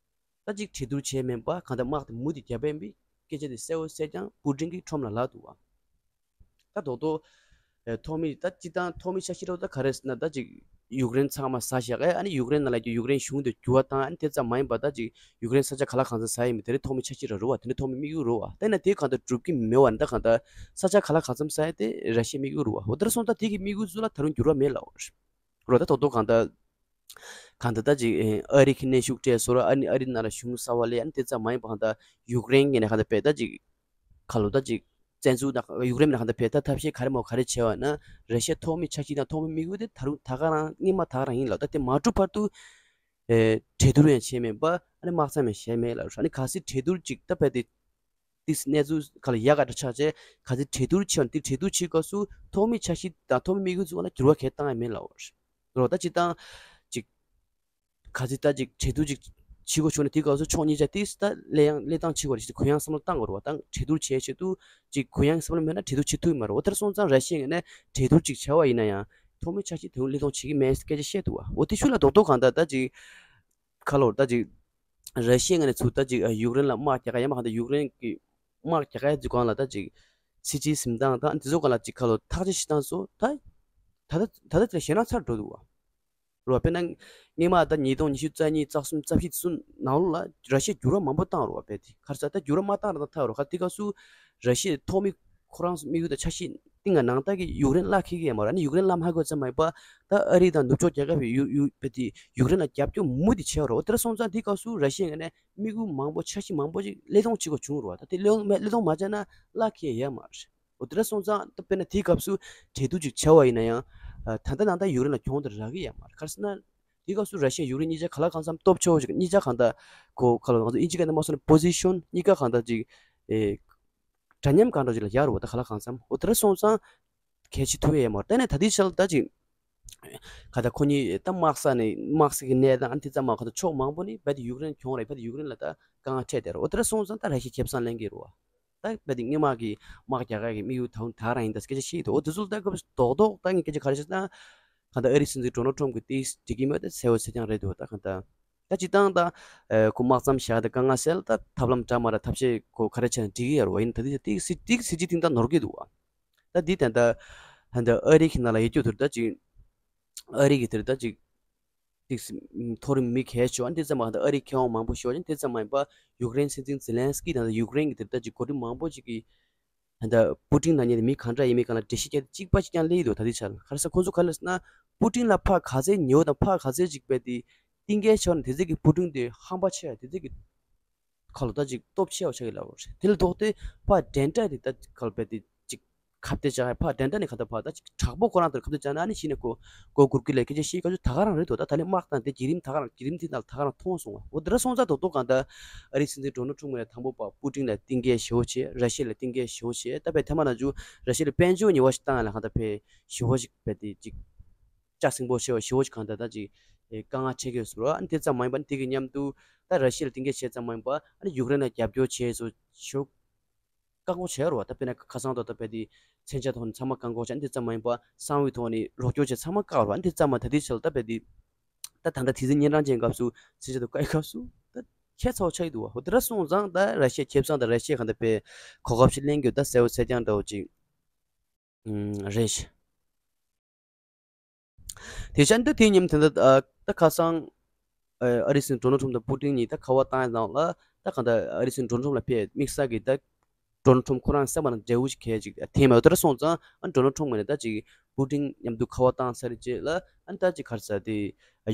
ད་ཅིག་གྲོས་བསྡུར་བྱས་མིན་པ་གང་ལྟར་དམག་དེ་མུ་མཐུད་རྒྱབ་པ་ཡིན་པའི་སྐད་ཆ་དེ་གསལ་བོ་གསལ་རྐྱང་པུ་ཀྲིན་གྱིས་ཁྲོམ་ལ་ལབ་འདུག་བ། ད་དོག་དོག་ཨེ་ཐོག་མའི་ད་སྤྱི་བཏང་ཐོག་མའི་འཆར་གཞི་རོ་ད་ག་རེ་ཟེར་ན་ད་ཅིག་ཡུཀ་རེན་ཚང་མ་ཟ་བཞག་ཨེ་ཨ་ནི་ཡུཀ་རེན་ནང་ལ་ཀྱི་ཡུཀ་རེན་གཞུང་དེ་འགྱུར་བ་བཏང་ཨ་ནི་དེ་ཙམ་མ་ཡིན་པ་ད་ཅིག་ཡུཀ་རེན་ས་ཆ་ག་ལ་གང་འཚམ་ཟ་ཡི་མིན་དེ་རེད། ཐོག་མའི་འཆར་གཞི་ར་རུ་བ་དེ་ནི་ཐོག་མའི་དམིགས་ཡུལ་རུ་བ་ད་ན་དེ་གང་ལྟར་འགྲུབ་ཀྱི་མེད་བ་ནི་ད་གང་ལྟར་ས་ཆ་ག་ལ་གང་འཚམ་ཟ་ཡི་དེ་ར་ཤི་ཡའི་དམིགས་ཡུལ་རུ་བ། འོ་དེར་སོང་ད་དེ་གི་དམིགས་ཡུལ་ཚོ་ལ་ད་རུང་འགྱུར་བ་མེད་ལ་འོ་རོ། ད་དོག་དོག་གང་ལྟར་གང་ལྟར་ད་ཅིག་ཨ་རི་གི་གནོན་ཤུགས་སྤྲད་སོ་ར་ཨ་ནི་ཨ་རི་ནང་ལ་གཞུང་གསར་བ་ལས་ཨ་ནི་དེ་ཙམ་མ་ཡིན་པ་གང་ལྟར་ཡུཀ་རེན་གྱི་ནས་གང་ལྟར་བས་ད་ཅིག་ཁ་ལོ་ད་ཅིག་བཙན་འཛུལ་དང་ཡུཀ་རེན་ནས་གང་ལྟར་བས་ད་ཐབས་ཤེས་ག་རེ་མོ་ག་རེ་བྱས་བ་ན་ར་ཤི་ཡ་ཐོག་མའི་འཆར་གཞི་དང་ཐོག་མའི་དམིགས་ཡུལ་དེ་ད་རུང་ད་ག་རང་སྔོན་མ་ད་ག་རང་ཡིན་ལ་ད་དེ་མ་འགྲུབ་བར་དུ་ཨེ་གྲོས་བསྡུར་ཡང་བྱས་མེད་པ་ཨ་ནི་དམག་མཚམས་ཡང་བཞེས་མེད་ལ་ཨ་ནི་གལ་སྲིད་གྲོས་བསྡུར་ཅིག་ད་བས་དེ་ཏིས་གནས་ཚུལ་ག་ལ་ཡག་ག་འདྲ་ཆགས་རྗེས་ག་ཚོད་གྲོས་བསྡུར་བྱས་ཏེ་གྲོས་བསྡུར་བྱེད་སྐབས་སུ་ཐོག་མའི་འཆར་གཞི་དང་ཐོག་མའི་དམིགས་ཡུལ་ཚོ་ལ་འགྱུར་བ་གང་ཡང་བཏང་ཡ་མེད་ལ་འོ་རེད། ད་སྤྱིར་བཏང་ཅིག་ག་ཚོད་ད་ཅིག་གྲོས་བསྡུར་ཅིག་བྱེད་དགོས་བྱུང་ན་དེའི་སྐབས་སུ་ཕྱོགས་གཉིས་ཆ་ཏིས་ད་གླེང་ཡང་གླེང་སྟངས་བྱེད་དགོས་རེད་ཅེས་གུ་ཡངས་བསམ་བློ་བཏང་དགོས་རེད་བ། ད་གྲོས་བསྡུར་བྱེད་ཆེད་དུ་ཅིག་གུ་ཡངས་བསམ་བློ་མེད་ན་གྲོས་བསྡུར་བྱེད་ཐུབ་ཀྱི་མ་རེད། འོ་དེར་སོང་ཙང་ར་ཤི་ཡའི་ངོས་ནས་གྲོས་བསྡུར་ཅིག་བྱ་བ་ཡིན་ན་ཡང་ཐོག་མའི་འཆར་གཞི་དེ་རུ་གླེང་སློང་བྱེད་ཀྱི་མེད་སྐད་ཆ་བཤད་འདུག་བ། འོ་དེ་ཤུགས་ལ་རྡོག་རྡོག་གང་ལྟར་ད་ཅིག་ཁ་ལོར་ད་ཅིག་ར་ཤི་ཡའི་ངོས་ནས་ཚུར་ད་ཅིག་ཡུཀ་རེན་ལ་དམག་རྒྱག་ག་ཡ་མ་གང་ལྟར་ཡུཀ་རེན་གྱི་དམག་རྒྱག་ག་ཡ་ཚོའི་སྒང་ལ་ད་ཅིག་སྲིད་ཇུས་འཛིན་སྟངས་དང་དེ་ཚོའི་སྒང་ལ་ཅིག་ཁ་ལོར་ཐག་གཅོད་བྱེད་སྟངས་ཚོ་ད་ད་ལྟ་ད་ལྟ་དེ་ལ་ཞེད་སྣང་ཚ་རུ་འགྲོ་འདུག་བ། རོ་དཔེར་ན་སྔོན་མ་ད་ཉིས་སྟོང་ཉི་ཤུ་རྩ་གཉིས་རྩ་གསུམ་རྩ་བཞི་ཚུན་ནང་ལོགས་ལ་ར་ཤི་ཡས་འགྱུར་བ་མང་པོ་བཏང་རོ་བ་དཔེ་དེ་ག་རེ་ཟེར་ད་འགྱུར་བ་མ་བཏང་ར་ད་ཐག་རོ་ག་དེ་སྐབས་སུ་ར་ཤི་ཡས་ཐོག་མའི་ཁོ་རང་ཚོ་དམིགས་ཡུལ་དང་འཆར་གཞི་གཏིང་ལ་ནང་ལྟར་གྱི་ཡུཀ་རེན་བརླག་ཁེལ་གྱི་ཡོད་མ་རེད། ཨ་ནི་ཡུཀ་རེན་བརླག་མ་དགོས་ཙམ་མ་ཡིན་པ་ད་ཨ་རི་དང་ནུབ་ཕྱོགས་རྒྱལ་ཁབ་ཡུ་ཡུ་དཔེ་དེ་ཡུཀ་རེན་ལ་རྒྱབ་སྐྱོར་མུ་མཐུད་བྱས་རོ། དེ་འདྲ་སོང་ཙང་དེ་སྐབས་སུ་ར་ཤི་ཡའི་ངོས་ནས་དམིགས་ཡུལ་མང་པོ་འཆར་གཞི་མང་པོ་ཞིག་གླེང་སློང་བྱེད་དགོས་བྱུང་རོ། ད་དེ་གླེང་སློང་མ་བྱས་ན་བརླག་ཁེལ་ཡོད་མ་རེད། འོ་དེ་འདྲ་སོང་ཙང་ད་དཔེར་ན་དེའི་སྐབས་སུ་གྲོས་བསྡུར་ཅིག་བྱ་བ་ཡིན་ན་ཡང་ད་ལྟ་ནང་ལྟར་ཡུཀ་རེན་ལ་གྱོང་དེ་རག་གི་ཡོད་མ་རེད། ག་རེ་ཟེར་ན་དེའི་སྐབས་སུ་ར་ཤི་ཡ་ཡུཀ་རེན་གཉིས་ཆ་ག་ལ་གང་འཚམ་སྟོབས་ཆེ་བོ་ཅིག་གཉིས་ཆ་གང་ལྟར་གོ་ག་ལ་ང་ཚོ་ཨིན་ཇི་སྐད་ནང་མ་སོང་ན་པོ་ཟི་ཤོན་གཉིས་ཀ་གང་ལྟར་ཅིག་ཨེ་འདྲ་མཉམ་གང་འདྲ་ཅིག་ལ་ཡོད་རེད་བ། ད་ག་ལ་གང་འཚམ་འོ་དེ་འདྲ་སོང་ཙང་གལ་ཆེ་ཐུབ་ཡས་མ་རེད། ད་ནས་ད་ལྟའི་ཆར་ལ་ད་ཅིག་ག་ད་ཁོ་གཉིས་ད་དམག་ས་ནས་དམག་ས་གི་གནས་སྟངས་ཨ་ནི་དེ་ཙམ་མ་ག་ད་ཕྱོགས་མང་པོ་ནས་རྦད་དེ་ཡུཀ་རེན་གྱོང་རེད། རྦད་དེ་ཡུཀ་རེན་ལ་ད་དཀའ་ངལ་འཕྲད་བསྡད་རེད། འོ་དེ་འདྲ་སོང་ཙང་ད་ར་ཤི་ཡས་ཁེ་བཟང་ལེན་གྱི་རེད་བ། ད་རྦད་དེ་སྔོན་མ་གི་དམག་རྒྱག་ཡ་གི་དམིགས་ཡུལ་ད་ད་རང་ཡིན་ད་སྐད་ཆ་བཤད་ཡོད་དོ། འོ་དེ་ཚོ་ད་སྐབས་རྡོག་རྡོག་ད་ངས་སྐད་ཆ་ག་རེ་བཤད་ན་ག་ད་ཨ་རིའི་སྲིད་འཛིན་ཌོ་ནལ་ཊམ་གི་དེ་འགྲིག་གི་མེད་ད་གསལ་བོ་གསལ་རྐྱང་རེད་འདུག་ད་ག་ད་ད་སྤྱིར་བཏང་ད་ཁོ་དམག་མཚམས་བཞག་ད་དཀའ་ངལ་སེལ་ད་ཐབས་ལམ་འདྲ་མ་འདྲ་ཐབས་ཤེས་ཁོ་ག་རེ་བྱས་ན་འགྲིག་གི་ཡོད་རེད་བ། ཡིན་ད་དེ་དེ་སྲིད་དེ་སྲིད་ཇུས་ཐིང་ད་ནོར་གི་འདུག་བ། ད་འདི་ད་ད་ད་ཨ་རི་གི་ནང་ལ་ཡོད་རྒྱུ་དེར་ད་ཅིག་ཨ་རི་གི་དེར་ད་ཅིག་ཅིག་མཐོ་རིམ་མི་གལ་ཆེ་བ་དེ་ཙམ་མ་ད་ཨ་རི་མཁས་དབང་མང་པོ་ཞིག་དེ་ཙམ་མ་ཡིན་པ་ཡུཀ་རེན་སྲིད་འཛིན་ཛེ་ལན་སི་ཀི་དང་ཡུཀ་རེན་གི་དེར་ད་ཅིག་འགོ་ཁྲིད་མང་པོ་ཅིག་གིས་ད་པུ་ཏིན་ནང་ཉིད་དེ་མི་ག་འདྲ་ཡིན་མིན་སྒང་ལ་འགྲེལ་བཤད་བརྒྱབ་སྟེ་གཅིག་པ་གཅིག་རྐྱང་སླེབས་ཡོད་འདུག་ད་ལྟའི་ཆར་ག་རེ་ཟེར་ཁོང་ཚོ་ག་རེ་ཟེར་ན་པུ་ཏིན་ལ་ཕར་ག་ཚད་ཉེ་བོ་དང་ཕར་ག་ཚད་ཅིག་རྦད་དེ་གཏིང་སྐྱེལ་ཆེ་བ་ནི་དེ་ཚད་ཀྱི་པུ་ཏིན་དེ་ཧམ་པ་ཆེ་བ་དེ་ཚད་ཀྱི་ཁ་ལོ་ད་ཅིག་སྟོབས་ཆེ་བ་ཆགས་ཀྱི་ལབ་པ་རེད། དེ་ལ་ལྡོག་སྟེ་ཕར་འགྲན་ཟླ་དེ་ད་ཁ་ལོ་རྦད་དེ་ཅིག་ཁ་གཏད་བཅག་ཕར་འགྲན་ཟླ་ནས་ག་ད་ཕར་ད་ཅིག་དྲག་པོ་ཁོ་རང་ལྟར་ཁ་གཏད་བཅག་ན་ཨ་ནི་གཞི་ནས་ཁོ་མགོ་སྒུར་གི་ལས་སྐད་ཆ་བཤད་ཁ་ཆུ་ད་ག་རང་རེད་དོ། ད་ད་ལན་དམག་དང་དེ་བརྒྱུད་རིམ་ད་ག་རང་བརྒྱུད་རིམ་དེ་ད་ད་ག་རང་མཐོང་སོང་བ། འོ་དེ་འདྲ་སོང་ཙང་རྡོག་རྡོག་གང་ལྟར་ཨ་རིའི་སྲིད་འཛིན་ཌོ་ནལ་ཊམ་ངོས་ནས་དང་པོ་ཕར་པུ་ཏིན་ལ་གཏིང་སྐྱེལ་ཞེ་བོ་བྱས། ར་ཤི་ཡ་ལ་གཏིང་སྐྱེལ་ཞེ་བོ་བྱས། ད་ཕར་ཐ་མ་ན་ཅུ་ར་ཤི་ཡ་ལ་དཔལ་འབྱོར་ཉེས་པ་ཞིག་བཏང་ཡ་ལ་གང་ལྟར་ཕར་ཞེ་བོ་ཞིག་ཕར་དེ་ཅིག་ལྕགས་སྲིན་པོ་ཆེ་བ་ཞེ་བོ་ཞིག་གང་ལྟར་ད་ཅིག་ཨེ་དཀའ་ངལ་འཕྲད་ཀྱི་ཡོད་ཟེར་བ། ཨ་ནི་དེ་ཙམ་མ་ཡིན་པ་ཨ་ནི་དེ་གི་མཉམ་དུ་ད་ར་ཤི་ཡ་ལ་གཏིང་སྐྱེལ་བྱས་ཙམ་མ་ཡིན་པ་ཨ་ནི་ཡུཀ་རེན་ལ་རྒྱབ་སྐྱོར་བྱས་སོ་ཞེ་བོ་བཀག་འགོག་བྱས་རོ། ད་དཔེར་ན་ཁ་སང་ཐོག་ད་དཔེ་དེ་མཚོན་ཆ་ཐོག་ནས་ཚང་མ་བཀག་འགོག་བྱས། ཨ་ནི་དེ་ཙམ་མ་ཡིན་པ་གསང་བའི་ཐོག་ནས་རོགས་སྐྱོར་བྱས་ཚང་མ་བཀག་རོ། ཨ་ནི་དེ་ཙམ་མ་ད་ལྟའི་ཆར་ལ་ད་དཔེ་དེ་ད་ད་ལྟ་དེ་ཚོ་གཉན་འཕྲང་ཅན་སྐབས་སུ་མཚོན་ཆ་ཐོག་བཀག་ཡི་སྐབས་སུ་ད་ཁྱད་མཚར་བ་ཆགས་ཀྱི་འདུག་བ། འོ་དེ་འདྲ་སོང་ཙང་ད་ར་ཤི་ཡ་ཁེ་བཟང་དང་ར་ཤི་ཡ་གང་ལྟར་དཔེ་གོ་སྐབས་ཤིག་ལེན་རྒྱུ་ད་གསལ་བོ་གསལ་རྐྱང་འདྲ་བོ་ཅིག་ཨུམ་རེད། དེ་བཞིན་དུ་དེའི་མཉམ་དུ་ད་ད་ཁ་སང་ཨ་རིའི་སྲིད་འཛིན་ཌོ་ནལ་ཊམ་དང་པུ་ཏིན་གཉིས་ད་ཁ་པར་བཏང་ཡ་ནང་ལ་ད་གང་ལྟར་ཨ་རིའི་སྲིད་འཛིན་ཌོ་ནལ་ཊམ་ལ་ཕེབས་དམིགས་བསལ་གྱི་ད་ཌོ་ནལ་ཊམ་ཁོ་རང་སེམས་པ་ནང་འབྲས་བུ་ཞིག་གས་ཅིག་ཐེབས་མེད། འོ་དེ་འདྲ་སོང་ཙང་ཨ་ཌོ་ནལ་ཊམ་ངོས་ནས་ད་ཅིག་པུ་ཏིན་མཉམ་དུ་ཁ་པར་བཏང་ཚར་རྗེས་ལ་ཨ་ནི་ད་ཅིག་ག་རེ་ཟེར་དེ་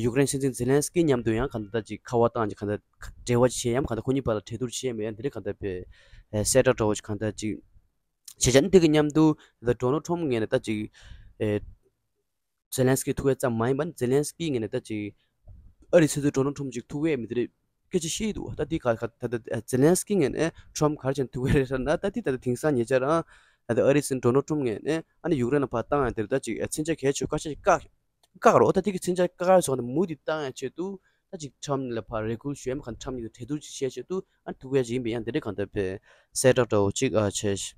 ཡུཀ་རེན་སྲིད་འཛིན་ཛེ་ལན་སི་ཀི་མཉམ་དུ་ཡང་གང་ལྟར་ད་ཅིག་ཁ་པར་བཏང་ཅིག་གང་ལྟར་འབྲེལ་བ་བྱས་ཡམ་གང་ལྟར་ཁོ་གཉིས་བར་ལ་གྲོས་བསྡུར་བྱས་མེད་ཡང་དེ་འདྲ་གང་ལྟར་པའི་གསལ་བསྒྲགས་འདྲ་བོ་ཞིག་གང་ལྟར་ཅིག་བྱས་ཙང་དེ་གི་མཉམ་དུ་ད་ཌོ་ནལ་ཊམ་ངོས་ནས་ད་ཅིག་ཨེ་ཛེ་ལན་སི་ཀི་ཐུག་ཡས་ཙམ་མ་ཡིན་པ་ནི་ཛེ་ལན་སི་ཀི་ངོས་ནས་ད་ཅིག་ཨ་རིའི་སྲིད་འཛིན་ཌོ་ནལ་ཊམ་ཅིག་ཐུག་ཡས་མི་དེ་རེད་སྐད་ཆ་བཤད་འདུག་ད་དེ་ག་ད་ད་ཛེ་ལན་སི་ཀི་ངོས་ནས་ཊམ་ག་རེ་བྱས་ནས་ཐུག་ཡས་རེད་ཟེར་ན་ད་དེ་ད་ད་དེང་སང་ཉེ་ཆར་རང་ད་ད་ཨ་རིའི་སྲིད་འཛིན་ཌོ་ནལ་ཊམ་ངོས་ནས་ཨ་ནི་ཡུཀ་རེན་ལ་ཕར་བཏང་ཡས་དེ་རེད་ད་ཅིག་མཚོན་ཆ་གལ་ཆེ་བ་ཁ་ཤས་ཤིག་བཀག་བཀག་རོགས། ད་དེ་གི་མཚོན་ཆ་བཀག་ཡས་སོགས་ད་མུ་མཐུད་བཏང་ཡས་ཆེད་དུ་ ད་ཅིག་ཁྲམ་ལ་ཕར་རེ་སྐུལ་ཞུ་ཡ་མ་གང་ཁྲམ་གཉིས་ཀྱི་གྲོས་བསྡུར་ཅིག་བྱས་བྱས་དུས་ཨ་ཐུག་ཡ་ཅིག་ཡིན་པས་ཡང་དེ་འདྲ་གང་ལྟར་བས་གསལ་བསྒྲགས་འདྲ་བོ་ཅིག་ཨ་བྱས།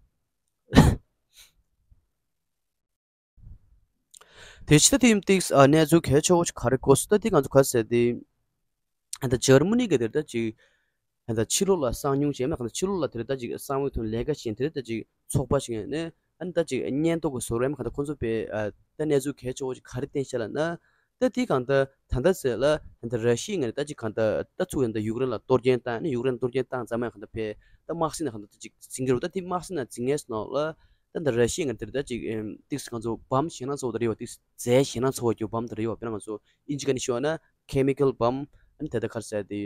དེ་ཕྱི་ད་དེ་ཡིན་ཏིག་ཨ་གནས་ཚུལ་གལ་ཆེ་བོ་ཅིག་ག་རེ་གོ་སོང་ད་དེ་ང་ཚོ་ག་ཟེར་དེ། ཨ་ད་འཇར་མ་ནི་གི་དེར་ད་ཅིག་ཨ་ད་ཕྱི་ལོགས་ལ་གསང་མྱོང་བྱས་མ་གང་ད་ཕྱི་ལོགས་ལ་དེར་ད་ཅིག་གསང་བའི་ཐོག་ལས་ཀ་བྱེད་དེར་ད་ཅིག་ཚོགས་པ་ཞིག་ཡིན་ནས་ཨ་ནི་ད་ཅིག་སྙན་ཐོ་གི་བཟོ་རེད་མ་གང་ད་ཁོང་ཚོ་པས་ཨ་ད་གནས་ཚུལ་གལ་ཆེ་བོ་ཅིག་ག་རེ་བསྟན་ཤག་ལབ་ན། ད་དེ་གང་ད་ད་ད་ཟེར་ལ་ཨ་ད་ར་ཤི་ཡ་ངར་ད་ཅིག་གང་ད་ད་ཚུགས་ཡང་ད་ཡུཀ་རེན་ལ་གཏོར་སྐྱོན་བཏང་ནས་ཡུཀ་རེན་གཏོར་སྐྱོན་བཏང་ཙམ་མ་གང་ད་ཕེ་ད་དམག་སྲིད་ན་གང་ད་ད་ཅིག་ཟིང་གི་རུ་ད་དེ་དམག་སྲིད་ན་འཛིང་ངེས་སོང་ལ། ད་ད་ར་ཤི་ཡ་ངར་དེར་ད་ཅིག་ཨེམ་ཏིག་ང་ཚོ་བམ་ཞེད་སྣང་ཚ་བོ་ད་རེད་བ། ཏིག་རྫས་ཞེད་སྣང་ཚ་བོ་གྱི་བམ་ད་རེད་བ། དཔེར་ན་ང་ཚོ་ཨིན་ཇི་ག་ནས་ཤོད་ན་ཁེ་མི་ཀལ་བམ་ཨ་ནི་དེ་ད་ག་རེ་ཟེར་དེ་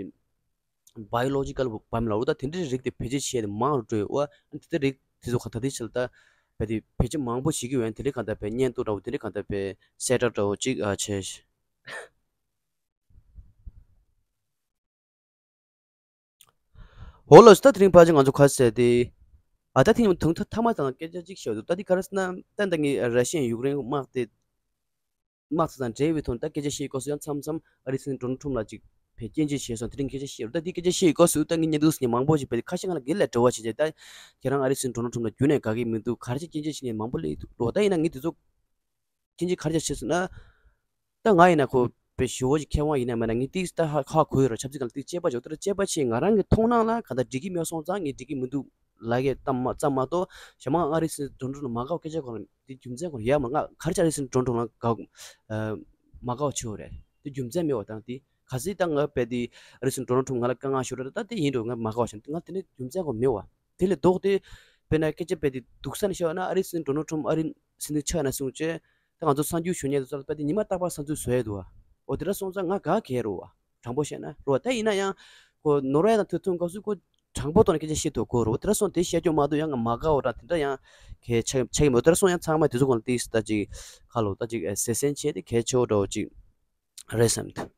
བྷའི་ལོ་ཇི་ཀལ་བམ་ལ་འུ་ད་དེ་འདྲའི་རིགས་དེ་བེད་སྤྱོད་བྱས་ཏེ་མང་རུ་འགྲོ་ཡོད་བ། ཨ་ནི་དེ་ད་རིགས་དེ་ཚོ་ག་ད་དེ་ཆེ་ལ་ད་བས་དེ་བེད་སྤྱོད་མང་པོ་བྱེད་ཀྱི་ཡོད། དེ་འདྲའི་གང་ད་བས་སྙན་ཐོ་འདྲ་བོ་དེ་འདྲའི་གང་ད་བས་གསལ་བསྒྲགས་འདྲ་བོ་ཅིག་ཨ་བྱས། འོ་ལགས་སོ། ད་དེ་རིང་ཕལ་ཆེར་ང་ཚོ་ག་རེ་ཟེར་དེ། ཨ་ད་ཐེངས་ཐུང་ཐ་མ་དང་སྐད་ཆ་གཅིག་བཤད་འདུག་ད་འདི་ག་རེ་ཟེར་ན་ད་ད་ངས་ར་ཤི་ཡའི་ཡུཀ་རེན་དམག་དེ་དམག་དེ་དང་འབྲེལ་བའི་ཐོག་ད་སྐད་ཆ་བཤད་སྐབས་སུ་ཡང་མཚམས་མཚམས་ཨ་རིའི་སྲིད་འཛིན་ཌོ་ནལ་ཁྲོམ་ལ་ཅིག་བས་སྐྱོན་བརྗོད་བྱས་སོང་། དེ་རིང་སྐད་ཆ་བཤད་རུ་ད་འདི་སྐད་ཆ་བཤད་སྐབས་སུ་ད་ངས་བརྙན་ཐུང་ཟིན་མང་པོ་ཞིག་བས་ཁ་ཤས་ང་ལ་སྒེར་ལ་འབྲེལ་བ་བྱས་རྗེས་ད་ཁྱེད་རང་ཨ་རིའི་སྲིད་འཛིན་ཌོ་ནལ་ཁྲོམ་ལ་རྒྱུན་ནས་དགའ་གི་མི་འདུག་ག་རེ་ཅིག་སྐྱོན་བརྗོད་བྱེད་མཁན་མང་པོ་སླེབས་འདུག་རོ། ད་ཡིན་ན་ངས་དེ་ཚོ་ཁྱེད་ཀྱིས་ག་རེ་བྱས་ཟེར་ན། ད་ང་ཡིན་ན་ཁོ་པའི་ཞི་བོ་ཞིག་མཁས་དབང་ཡིན་ན་མིན་ན་ངས་ཏིག་ད་ཧ་ཧ་གོ་ཡོད་ར། ཆབ་སྲིད་སྒང་ལ་ཏིག་དཔྱད་པ་བྱོས་ད་ར་དཔྱད་པ་བྱས་ང་རང་གི་མཐོང་སྣང་ལ་ག་ད་འགྲིག་གི་མེད་སོང་ཙང་ངས་འགྲིག་གི་མི་འདུག་ལབ་ཡས་ཙམ་མ་ཙམ་མ་གཏོགས་གཞན་མ་ཨ་རིའི་སྲིད་འཛིན་ཌོ་ནལ་ཁྲོམ་ལ་མ་དགའ་བ་སྐད་ཆ་གོ་ར་དེ་རྒྱུ་མཚན་གོ་ར་ཡ་མ་ང་ག་རེ་བྱས་ཨ་རིའི་སྲིད་འཛིན་ཌོ་ནལ་ཁྲོམ་ལ་དགའ་མ་དགའ་བ་བྱོས་རེད། དེ་རྒྱུ་མཚན་མེད་བ་དང་དེ་ག་ཚིག་ད་ང་པའི་དེ་ཨ་རིའི་སྲིད་འཛིན་ཌོ་ནལ་ཁྲོམ་ང་ལ་དཀའ་ངལ་ཞུ་ར་ད་དེ་ཡིན་འགྲོ་ང་མ་དགའ་བ་བྱས་ང་དེ་ནི་རྒྱུ་མཚན་གོ་མེད་བ། དེ་ལས་ལྡོག་སྟེ། དཔེར་ན་སྐད་ཆ་དཔེ་དེ་སྡུག་ས་ནས་བཤད་ན་ཨ་རིའི་སྲིད་འཛིན་ཌོ་ནལ་ཁྲོམ་ཨ་རིའི་སྲིད་འཛིན་ཆགས་ན་སོང་བྱས། ད་ང་ཚོ་གསར་འགྱུར་ཞུ་མཁན་དེ་ཚོ་ལ་དཔེ་དེ་ཉི་མ་རྟག་པར་གསར་འགྱུར་བཟོ་ཡས་འདུག་བ། འོ་དེ་འདྲ་སོང་ཙང་ང་དགའ་གལ་རུ་བ། དྲང་པོ་བཤད་ན་རུ་བ། ད་ཡིན་ན་ཡང་ཁོ་ནོར་ཝེ་དང་ཐུག་ཐུག་སྐབས་སུ་ཁོ་དྲང་པོ་ཐོག་ནས་སྐད་ཆ་བཤད་ཐུབ་དགོས་རུ་བ། དེ་འདྲ་སོང་དེ་བཤད་རྒྱུ་མ་གཏོགས་ཡང་ང་མ་དགའ་བ་ར་དེ་འདྲ་ཡང་གལ་ཆགས་ཆགས་ཀྱི་མོད། དེ་འདྲ་སོང་ཡང་ཚང་མ་དེ་ཚོ་གོང་ལ་ཏིག་ད་ཅིག་ཁ་ལོ་ད་ཅིག་ཟེར་སེམས་བྱས་ཏེ་གལ་ཆེ་བོ་འདྲ་བོ་ཅིག་རེད་བསམ་འདུག་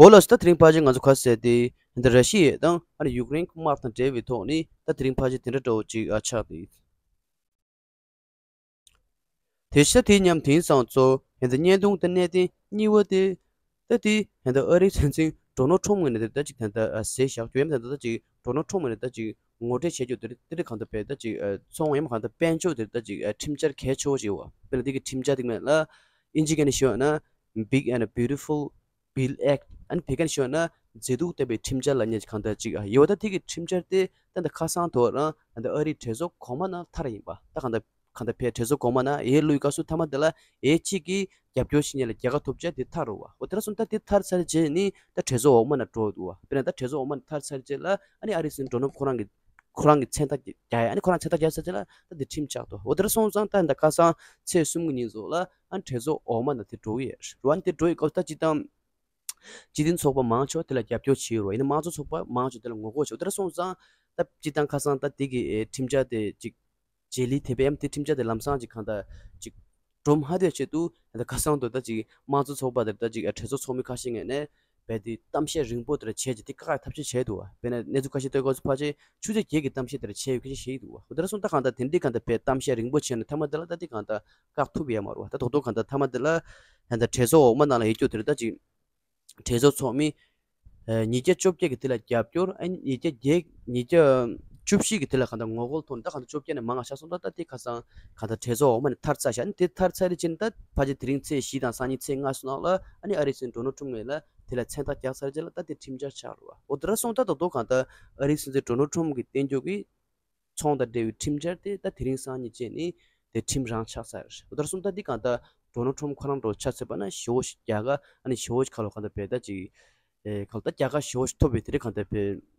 འོ་ལགས་སོ། ད་དེ་རིང་ཕལ་ཆེར་ང་ཚོ་ག་ཟེར་ཏེ་འདི་ར་ཤི་ཡ་དང་ཨ་ནི་ཡུཀ་རེན་གྱི་དམག་དང་འབྲེལ་བའི་ཐོག་ནས་ད་དེ་རིང་ཕལ་ཆེར་དེ་འདྲ་འདྲ་བོ་ཅིག་ཨ་ཆགས་ཏེ། དེ་ཤ་དེ་མཉམ་དེང་སང་ཚོ་ཧན་ད་བརྙན་ཐུང་དེ་གནད་དོན་གཉིས་པ་དེ་ད་དེ་ཧན་ད་ཨ་རིའི་སྲིད་འཛིན་ཌོ་ནལ་ཁྲོམ་ངོས་ནས་ད་ཅིག་ད་ད་ཟེར་བཞག་རྒྱུ་ཡིན་ད་ད་ཅིག་ཌོ་ནལ་ཁྲོམ་ངོས་ནས་ད་ཅིག་ངོ་སྤྲོད་བྱེད་རྒྱུ་དེ་དེ་རིགས་གང་ད་བས་ད་ཅིག་ཚོང་ཡིན་གང་ད་དཔལ་འབྱོར་དེ་ད་ཅིག་ཁྲིམས་འཆར་གལ་ཆེ་བོ་ཅིག་ཡོད་བ། དཔེར་ན་དེ་གི་ཁྲིམས་འཆར་དེ་མེད་ལ་ཨིན་ཇི་སྐད་ནས་ཞུས་ན། Big and Beautiful Bill Act ཨ་ནི་བོད་སྐད་ནས་ཞུས་ན་མཛེས་སྡུག་ལྡན་པའི་ཁྲིམས་འཆར་ལབ་མཁན་གྱི་གང་ལྟར་ཅིག་ཨ་ཡོད། ད་ཐིག་གི་ཁྲིམས་འཆར་དེ་ད་ལྟ་ཁ་སང་དུ་རང་ད་ལྟ་ཨ་རིའི་གྲོས་ཚོགས་གོང་མ་ནང་ཐར་ཡིན་པ། ད་གང་ལྟར་གང་ལྟར་བོད་གྲོས་ཚོགས་གོང་མ་ནང་འོས་བླུགས་སྐབས་སུ་མཐའ་མ་དེ་ལ་འོས་གཅིག་གིས་རྒྱབ་སྐྱོར་བྱེད་མཁན་ལ་རྒྱལ་ཁ་ཐོབ་བྱས་དེ་ཐར་རུ་བ། འོ་དེ་འདྲ་སོང་ད་དེ་ཐར་ཚར་རྗེས་ནི་ད་གྲོས་ཚོགས་འོག་མ་ནང་འགྲོ་འདུག་བ། དཔེར་ན་ད་གྲོས་ཚོགས་འོག་མ་ནང་ཐར་ཚར་རྗེས་ལ་ཨ་ནི་ཨ་རིའི་སྲིད་འཛིན་ཌོ་ནལ་ཁོ་རང་གི་ཁོ་རང་གི་མཚན་རྟགས་རྒྱག་ཡ། ཨ་ནི་ཁོ་རང་མཚན་རྟགས་རྒྱག་ཚར་རྗེས་ལ་ད་དེ་ཁྲིམས་ཆགས་འདུག་འོ་དེ་འདྲ་སོང་ཙང་ད་ད་ཁ་སང་ཚེས་གསུམ་གྱི་ཉིན་ཚོ་ལ་ཨ་ནི་གྲོས་ཚོགས་འོག་མ་ནང་དེ་འགྲོ་གི་ཡོད་རེད་བ། ཨ་ནི་དེ་འགྲོ་ཡི་སྐབས་ད་སྤྱི་བཏང་སྤྱི་མཐུན་ཚོགས་པ་མང་ཆེ་བ་དེ་ལ་རྒྱབ་སྐྱོར་བྱེད་ཡོད་རེད་བ། ཡིན་ན་དམངས་གཙོ་ཚོགས་པ་མང་ཆེ་བ་དེ་ལ་ངོ་རྒོལ་བྱེད། འོ་དེ་འདྲ་སོང་ཙང་ད་སྤྱི་བཏང་ཁ་སང་ད་དེ་གི་ཨེ་ཁྲིམས་འཆར་དེ་ཅིག་རྗེས་ལུས་དེ་བས་ཨ་ནི་དེ་ཁྲིམས་འཆར་དེ་ལམ་སང་ཅིག་གང་ལྟར་ཅིག་སྒྲུབ་མ་ཐུབ་ཆེད་དུ་ད་ཁ་སང་དུ་ད་ཅིག་དམངས་གཙོ་ཚོགས་པ་དེ་ད་ཅིག་གྲོས་ཚོགས་ཚོགས་མི་ཁ་ཤས་ངོས་ནས་བས་དེ་གཏམ་བཤད་རིང་པོ་དེ་འདྲ་བྱས་ཀྱི་དེ་བཀག་ཡ་ཐབས་ཤེས་བྱས་འདུག་བ། དཔེར་ན་གནས་ཚུལ་ཁ་ཤས་ཐོས་སྐབས་སུ་ཕལ་ཆེར་ཆུ་ཚོད་བརྒྱད་ཀྱི་གཏམ་བཤད་དེ་འདྲ་བྱས་ཡོད་སྐད་ཆ་བཤད་ཀྱི་འདུག་བ། འོ་དེ་འདྲ་སོང་ད་གང་ལྟར་དེ་འདྲའི་གང་ལྟར་བས་གཏམ་བཤད་རིང་པོ་བྱས་ནས་མཐའ་མ་དེ་ལ་ད་དེ་གང་ལྟར་བཀག་ཐུབ་ཡོད་མ་རེད་བ། ད་རྡོག་རྡོག་གང་ལྟར་མཐའ་མ་དེ་ལ་ད་ལྟ་གྲོས་ཚོགས་འོག་མ་ནང་ལ་ཡོད་རྒྱུ་དེ་རེད། ད་ཅིག་གྲོས་ཚོགས་ཚོགས་མི་ཨ་ཉིས་བརྒྱ་བཅོ་བརྒྱད་ཀྱིས་དེ་ལ་རྒྱབ་སྐྱོར། ཨ་ཉིས་བརྒྱ་བརྒྱད་ཉིས་བརྒྱ་བཅུ་བཞི་གིས་དེ་ལ་གང་ལྟར་ངོ་རྒོལ་ཐོག་ནས་ད་གང་ལྟར་བཅོ་བརྒྱད་ནས་མང་བ་ཆགས་སོང་། ད་ད་དེ་ཁ་སང་གང་ལྟར་གྲོས་ཚོགས་འོག་མ་ནས་ཐར་ཚར་བཞག་ནས་དེ་ཐར་ཚར་རེད་ཅེ་ན་ད་ཕལ་ཆེར་དེ་རིང་ཚེས་བཞི་དང་སང་ཉིན་ཚེས་ལྔ་སོང་ལ་ཨ་ནི་ཨ་རིའི་སྲིད་འཛིན་ཌོ་ནལ་ཁྲོམ་ངོས་ལ་དེ་ལ་མཚན་རྟགས་རྒྱག་ཚར་རྗེས་ལ་ད་དེ་ཁྲིམས་འཆར་ཆགས་རེད་བ། འོ་དེ་འདྲ་སོང་ད་ད་དུང་གང་ལྟར་ཨ་རིའི་སྲིད་འཛིན་ཌོ་ནལ་ཁྲོམ་གྱི་བསྟན་འགྱུར་གྱི་ཚོང་དང་འབྲེལ་བའི་ཁྲིམས་འཆར་དེ་ད་དེ་རིང་སང་ཉིན་བཅས་ནི་དེ་ཁྲིམས་རང་ཆགས་ཚར། འོ་དེ་འདྲ་སོང་ད་འདི་གང་ལྟར་ཌོ་ནལ་ཁྲོམ་ཁོ་རང་འགྲོ་ཆ་ཚོད་པ་ན་ཞེ་བོ་ཞིག་རྒྱ་གར་ཨ་ནི་ཞེ་བོ་ཞིག་ཁ་ལོ་གང་ལྟར་བས་ད་ཅིག་ཨེ་གང་ལྟར་རྒྱ་གར་ཞེ་བོ་ཞིག་ཐོབ་པའི་དེ་རིང་གང་ལྟར་བས་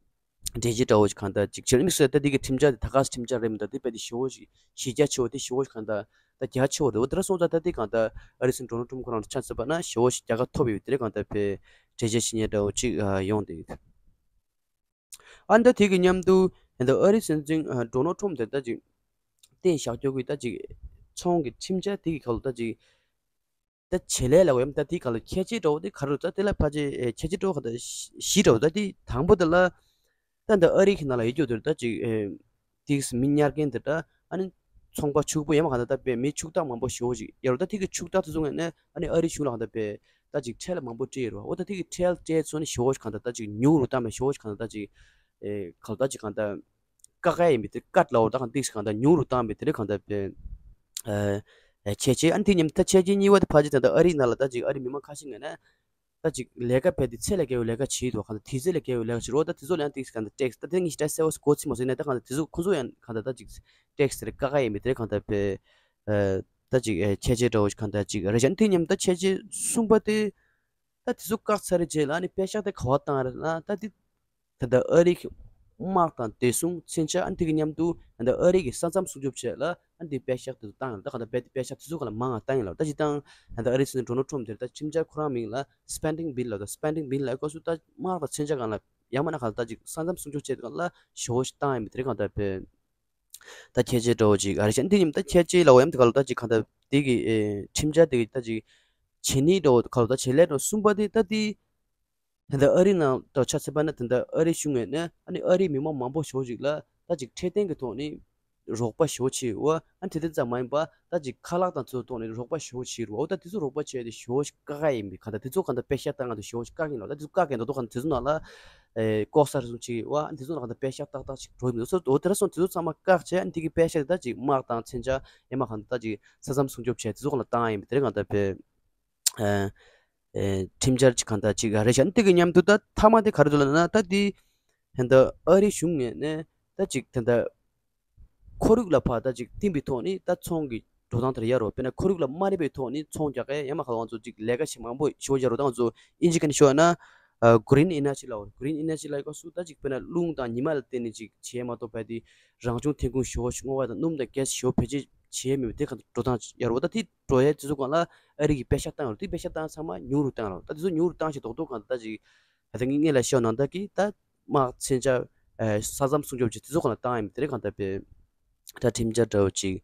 འགྲེལ་བརྗོད་འདྲ་བོ་ཞིག་གང་ལྟར་ཅིག་བྱས་ན་དམིགས་བསལ་ད་འདི་གི་ཁྲིམས་འཆར་དེ་ད་ག་སེ་ཁྲིམས་འཆར་རེད་མི་འདུག་དེ་བས་དེ་ཞེ་བོ་ཞིག་གཞི་རྒྱ་ཆེ་བོ་དེ་ཞེ་བོ་ཞིག་གང་ལྟར་ད་རྒྱ་ཆེ་བོ་རེད། འོ་དེ་འདྲ་སོང་ཙང་ད་འདི་གང་ལྟར་ཨ་རིའི་སྲིད་འཛིན་ཌོ་ནལ་ཁྲོམ་ཁོ་རང་འགྲོ་ཆ་ཚོད་པ་ན་ཞེ་བོ་ཞིག་རྒྱ་གར་ཐོབ་ཡོད་དེ་རིང་གང་ལྟར་བས་འགྲེལ་བརྗོད་བྱེད་མཁན་འདྲ་བོ་ཅིག་ཡོང་དེ། ཨ་ནི་ད་དེ་གི་མཉམ་དུ་ད་ཨ་རིའི་སྲིད་འཛིན་ཨ་ཌོ་ནལ་ཁྲོམ་དེ་ད་ཅིག་བསྟན་བཞག་རྒྱུ་གི་ད་ཅིག་ཚོང་གི་ཁྲིམས་འཆར་དེ་གི་ཁ་ལོ་ད་ཅིག་ད་བྱེད་ལས་ལ་འོ་ཡམ་ད་དེ་ག་ལ་ཁྱད་ཆོས་འདྲ་བོ་དེ་ག་རེ་ད་དེ་ལ་ཕལ་ཆེར་ཨེ་ཁྱད་ཆོས་འདྲ་བོ་ག་ད་བཞི་འདྲ་བོ་ད་དེ་དང་པོ་དེ་ལ་ད་ད་ཨ་རི་གི་ནང་ལ་ཡོད་རྒྱུ་དེ་ད་ཅིག་ཨེ་དེ་མི་ཉར་མཁན་དེ་ད་ཨ་ནི་ཚོང་པ་ཕྱུག་པོ་ཡམ་ག་ད་ད་པའི་མི་ཕྱུག་བདག་མང་པོ་ཞེ་བོ་ཅིག་ཡོད་རེད། ད་དེ་གི་ཕྱུག་བདག་དེ་ཚོ་ངོས་ནས་ཨ་ནི་ཨ་རི་གཞུང་ལ་ག་ད་པའི་ ད་ཅིག་ཁྲལ་མང་པོ་སྤྲད་ཡོད་རེད་བ། འོ་ད་དེ་གི་ཁྲལ་སྤྲད་ཚོ་ནི་ཞེ་པོ་ཅིག་གང་ལྟར་ད་ཅིག་ཉུང་རུ་བཏང་བས། ཞེ་པོ་ཅིག་གང་ལྟར་ད་ཅིག་ཨེ་གང་ལྟར་ཅིག་གང་ལྟར་བཀག་ཡ་ཡིན་པའི་དེ་ཀཊ་ལབ་འོ་ད་གང་ཏིག་ཅིག་གང་ལྟར་ཉུང་རུ་བཏང་བས། དེ་རེད་གང་ལྟར་བས། ཨེ་ཁྱད་ཆོས། ཨ་ནི་དེ་མཉམ་ད་ཁྱད་ཆོས་གཉིས་པ་དེ་ཕལ་ཆེར་ད་ལྟ་ཨ་རིའི་ནང་ལ་ད་ཅིག་ཨ་རིའི་མི་མང་ཁ་ཤས་ངོས་ནས་ད་ཅིག་ལས་ཀ་བྱས་ཏེ་ཚད་ལས་བརྒལ་བའི་ལས་ཀ་བྱེད་འདུག་གང་ལྟར་དུས་ཚོད་ལས་བརྒལ་བའི་ལས་ཀ་བྱེད་རོགས། ད་དེ་ཚོ་ལ་ཡང་ཏིག་ཅིག་གང་ལྟར་ཊེག་སི་ད་དེ་ངས་ཞེ་དྲག་གསལ་པོ་གོ་ཚིག་མ་སོང་ནས། ད་གང་ལྟར་དེ་ཚོ་ཁོ་ཚོ་ཡང་གང་ལྟར་ད་ཅིག་ཊེག་སི་རེ་བཀག་ཡ་ཡིན་པའི་དེ་རེད་གང་ལྟར་བས། ཨ་ད་ཅིག་ཨེ་ཁྱད་ཆོས་འདྲ་བོ་ཞིག་གང་ལྟར་ཅིག་རེད་ཤག་ཨ་ནི་དེ་མཉམ་ད་ཁྱད་ཆོས་གསུམ་པ་དེ། ད་དེ་ཚོ་བཀག་ཚར་རྗེས་ལ་ཨ་ནི་པད་ཤག་དེ་ག་པར་བཏང་རེད་ན། ད་དེ་ད་ལྟ་ཨ་རི་གི་དམག་དང་བདེ་སྲུང་མཚོན་ཆ། ཨ་ནི་དེ་གི་མཉམ་དུ་ད་ལྟ་ཨ་རི་གི་ས་མཚམས་སྲུང་སྐྱོབ་བྱས་ལ་ཨ་ནི་དེ་པད་ཤག་དེ་ཚོ་བཏང་ཡོད་ལ། ད་གང་ལྟར་པད་པད་ཤག་དེ་ཚོ་གང་ལ་མང་ང་བཏང་ཡིན་ལ། ད་སྤྱིར་བཏང་ད་ལྟ་ཨ་རི་སྲིད་འཛིན་ཌོ་ནལ་ཊམ་དེར་ད་ཁྲིམས་འཆར་ཁོ་རང་མིང་ལ་སི་པེན་ཌིང་བིལ་ལབ། ད་སི་པེན་ཌིང་བིལ་ལ་སྐབས་སུ་ད་དམག་དང་མཚོན་ཆ་གང་ལ་ཡང་མིན་ན་གང་ལ་ད་ཅིག་ས་མཚམས་སྲུང་སྐྱོབ་བྱས་གང་ལ་ཞེ་པོ་ཞིག་བཏང་ཡིན་པའི་དེ་རེད་གང་ལྟར་བས། ད་ཁྱད་ཆོས་འདྲ་བོ་ཅིག་ཨ་རེད་ཤག་འདི་ཉིན་ད་ཁྱད་ཆོས་ལ་འོ་ཡམ་དེ་ག་ལ་ད་ཅིག་གང་ལྟར་དེ་གི་ཨེ་ཁྲིམས་འཆར་དེ་གི་ད་ཅིག་བྱེད་ནུས་འདྲ་བོ་ག་ལ་ད་བྱེད་ལས་འདྲ་བོ་གསུམ་པ་དེ་ད་དེ་ད་ལྟ་ཨ་རི་ནང་ད་ཆ་ཚད་པ་ན་ད་ལྟ་ཨ་རི་གཞུང་ངོས་ནས་ཨ་ནི་ཨ་རིའི་མི་མང་མང་པོ་ཞེ་པོ་ཅིག་ལ་ད་ཅིག་འཕྲོད་བསྟེན་གི་ཐོག་ནས་རོགས་པ་ཞེ་པོ་བྱེད་འོ། ཨ་ནི་དེ་དེ་ཙམ་མ་ཡིན་པ་ད་ཅིག་ཁ་ལག་དང་དེ་ཚོ་ཐོག་ནས་རོགས་པ་ཞེ་པོ་བྱེད་རོ། ད་དེ་ཚོ་རོགས་པ་བྱས་ཏེ་ཞེ་པོ་ཞིག་བཀག་ཡ་ཡིན་པའི་ག་ད་དེ་ཚོ་ག་ད་པད་ཤག་བཏང་ང་དེ་ཞེ་པོ་ཞིག་བཀག་ཡིན་ལ། ད་དེ་ཚོ་བཀག་གི་འདུག་ག་ད་དེ་ཚོ་ནང་ལ་ཨེ་ལྐོག་ཟ་རེ་ཟུང་བྱེད་ཀྱི་ཡོད། ཨ་ནི་དེ་ཚོ་ནང་ག་ད་པད་ཤག་ཏག་ཏག་ཅིག་འགྲོ་གི་མི་འདུག་སོ། འོ་དེ་འདྲ་སོང་དེ་ཚོ་ཚང་མ་བཀག་བྱས། ཨ་ནི་དེ་གི་པད་ཤག་དེ་ད་ཅིག་དམག་དང་མཚོན་ཆ་ཡན་མ་གང་ད་ད་ཅིག་ས་མཚམས་སྲུང་སྐྱོབ་བྱས་དེ་ཚོ་ག་ལ་བཏང་ཡ་ཡིན་པའི་དེ་རེད་གང་ད་པད། ཨེ་ཨེ་ཁྲིམས་འཆར་ཅིག་གང་ལྟར་ཅིག་རེད་ཤག་འདི་གི་མཉམ་དུ་ད་མཐའ་མ་དེ་ག་རེ་འདུག་ལབ་ན། ད་འདི་ད་ལྟ་ཨ་རི་གཞུང་ངོས་ནས་ད་ཅིག་ད་ལྟ་ཁོར་ཡུག་ལ་ཕར་ད་ཅིག་བསྟུན་པའི་ཐོག་ནས་ད་ཚོང་གི་འགྲོ་སྟངས་དེར་ཡ་རོ། དཔེར་ན་ཁོར་ཡུག་ལ་མ་རེད་པའི་ཐོག་ནས་ཚོང་རྒྱག་གི་ཡ་མ་ག་ང་ཚོ་ཅིག་ལས་ཀ་བྱེད་མང་པོ་ཞུ་བ་ཡ་རོ། ད་ང་ཚོ་ཨིན་ཇི་གི་ནས་ཤོད་ན་གྷི་རིན་ཨེ་ནར་ཇི་ལབ། གྷི་རིན་ཨེ་ནར་ཇི་ལབ་སྐབས་སུ་ད་ཅིག་དཔེར་ན་རླུང་དང་ཉི་མ་ལ་བརྟེན་ནས་ཅིག་བྱས་མ་གཏོགས་པ་དེ་རང་བྱུང་ཐོན་ཁུངས་ཞེ་པོ་ཞིག་སྔོ་བ་དང་སྣུམ་དང་གྷེ་སི་ཞེ་པོ་བེད་སྤྱོད་བྱས་མེད་པ་དེ་ག་འགྲོ་སྟངས་ཡ་རོ། ད་དེ་འགྲོ་ཡ་དེ་ཚོ་སྒང་ལ་ཨ་རི་གི་པད་ཤག་བཏང་ཡོད་རེད། དེ་པད་ཤག་བཏང་ཚང་མ་ཉུང་རུ་བཏང་རོགས། ད་དེ་ཚོ་ཉུང་རུ་བཏང་བྱས་རྡོག་རྡོག་གང་ད་ཅིག་ད་ལྟ་ངས་ལ་ཤོད་ནང་ད་གི་ད་དམག་མཚོན་ཆ་ཨ་ས་མཚམས་སྲུང་སྐྱོབ་བྱེད་དེ་ཚོ་གང་ལ་བཏང་ཡིན་དེ་རེད་གང་ད་པས། ད་ཁྲིམས་འཆར་འདྲ་བོ་ཅིག་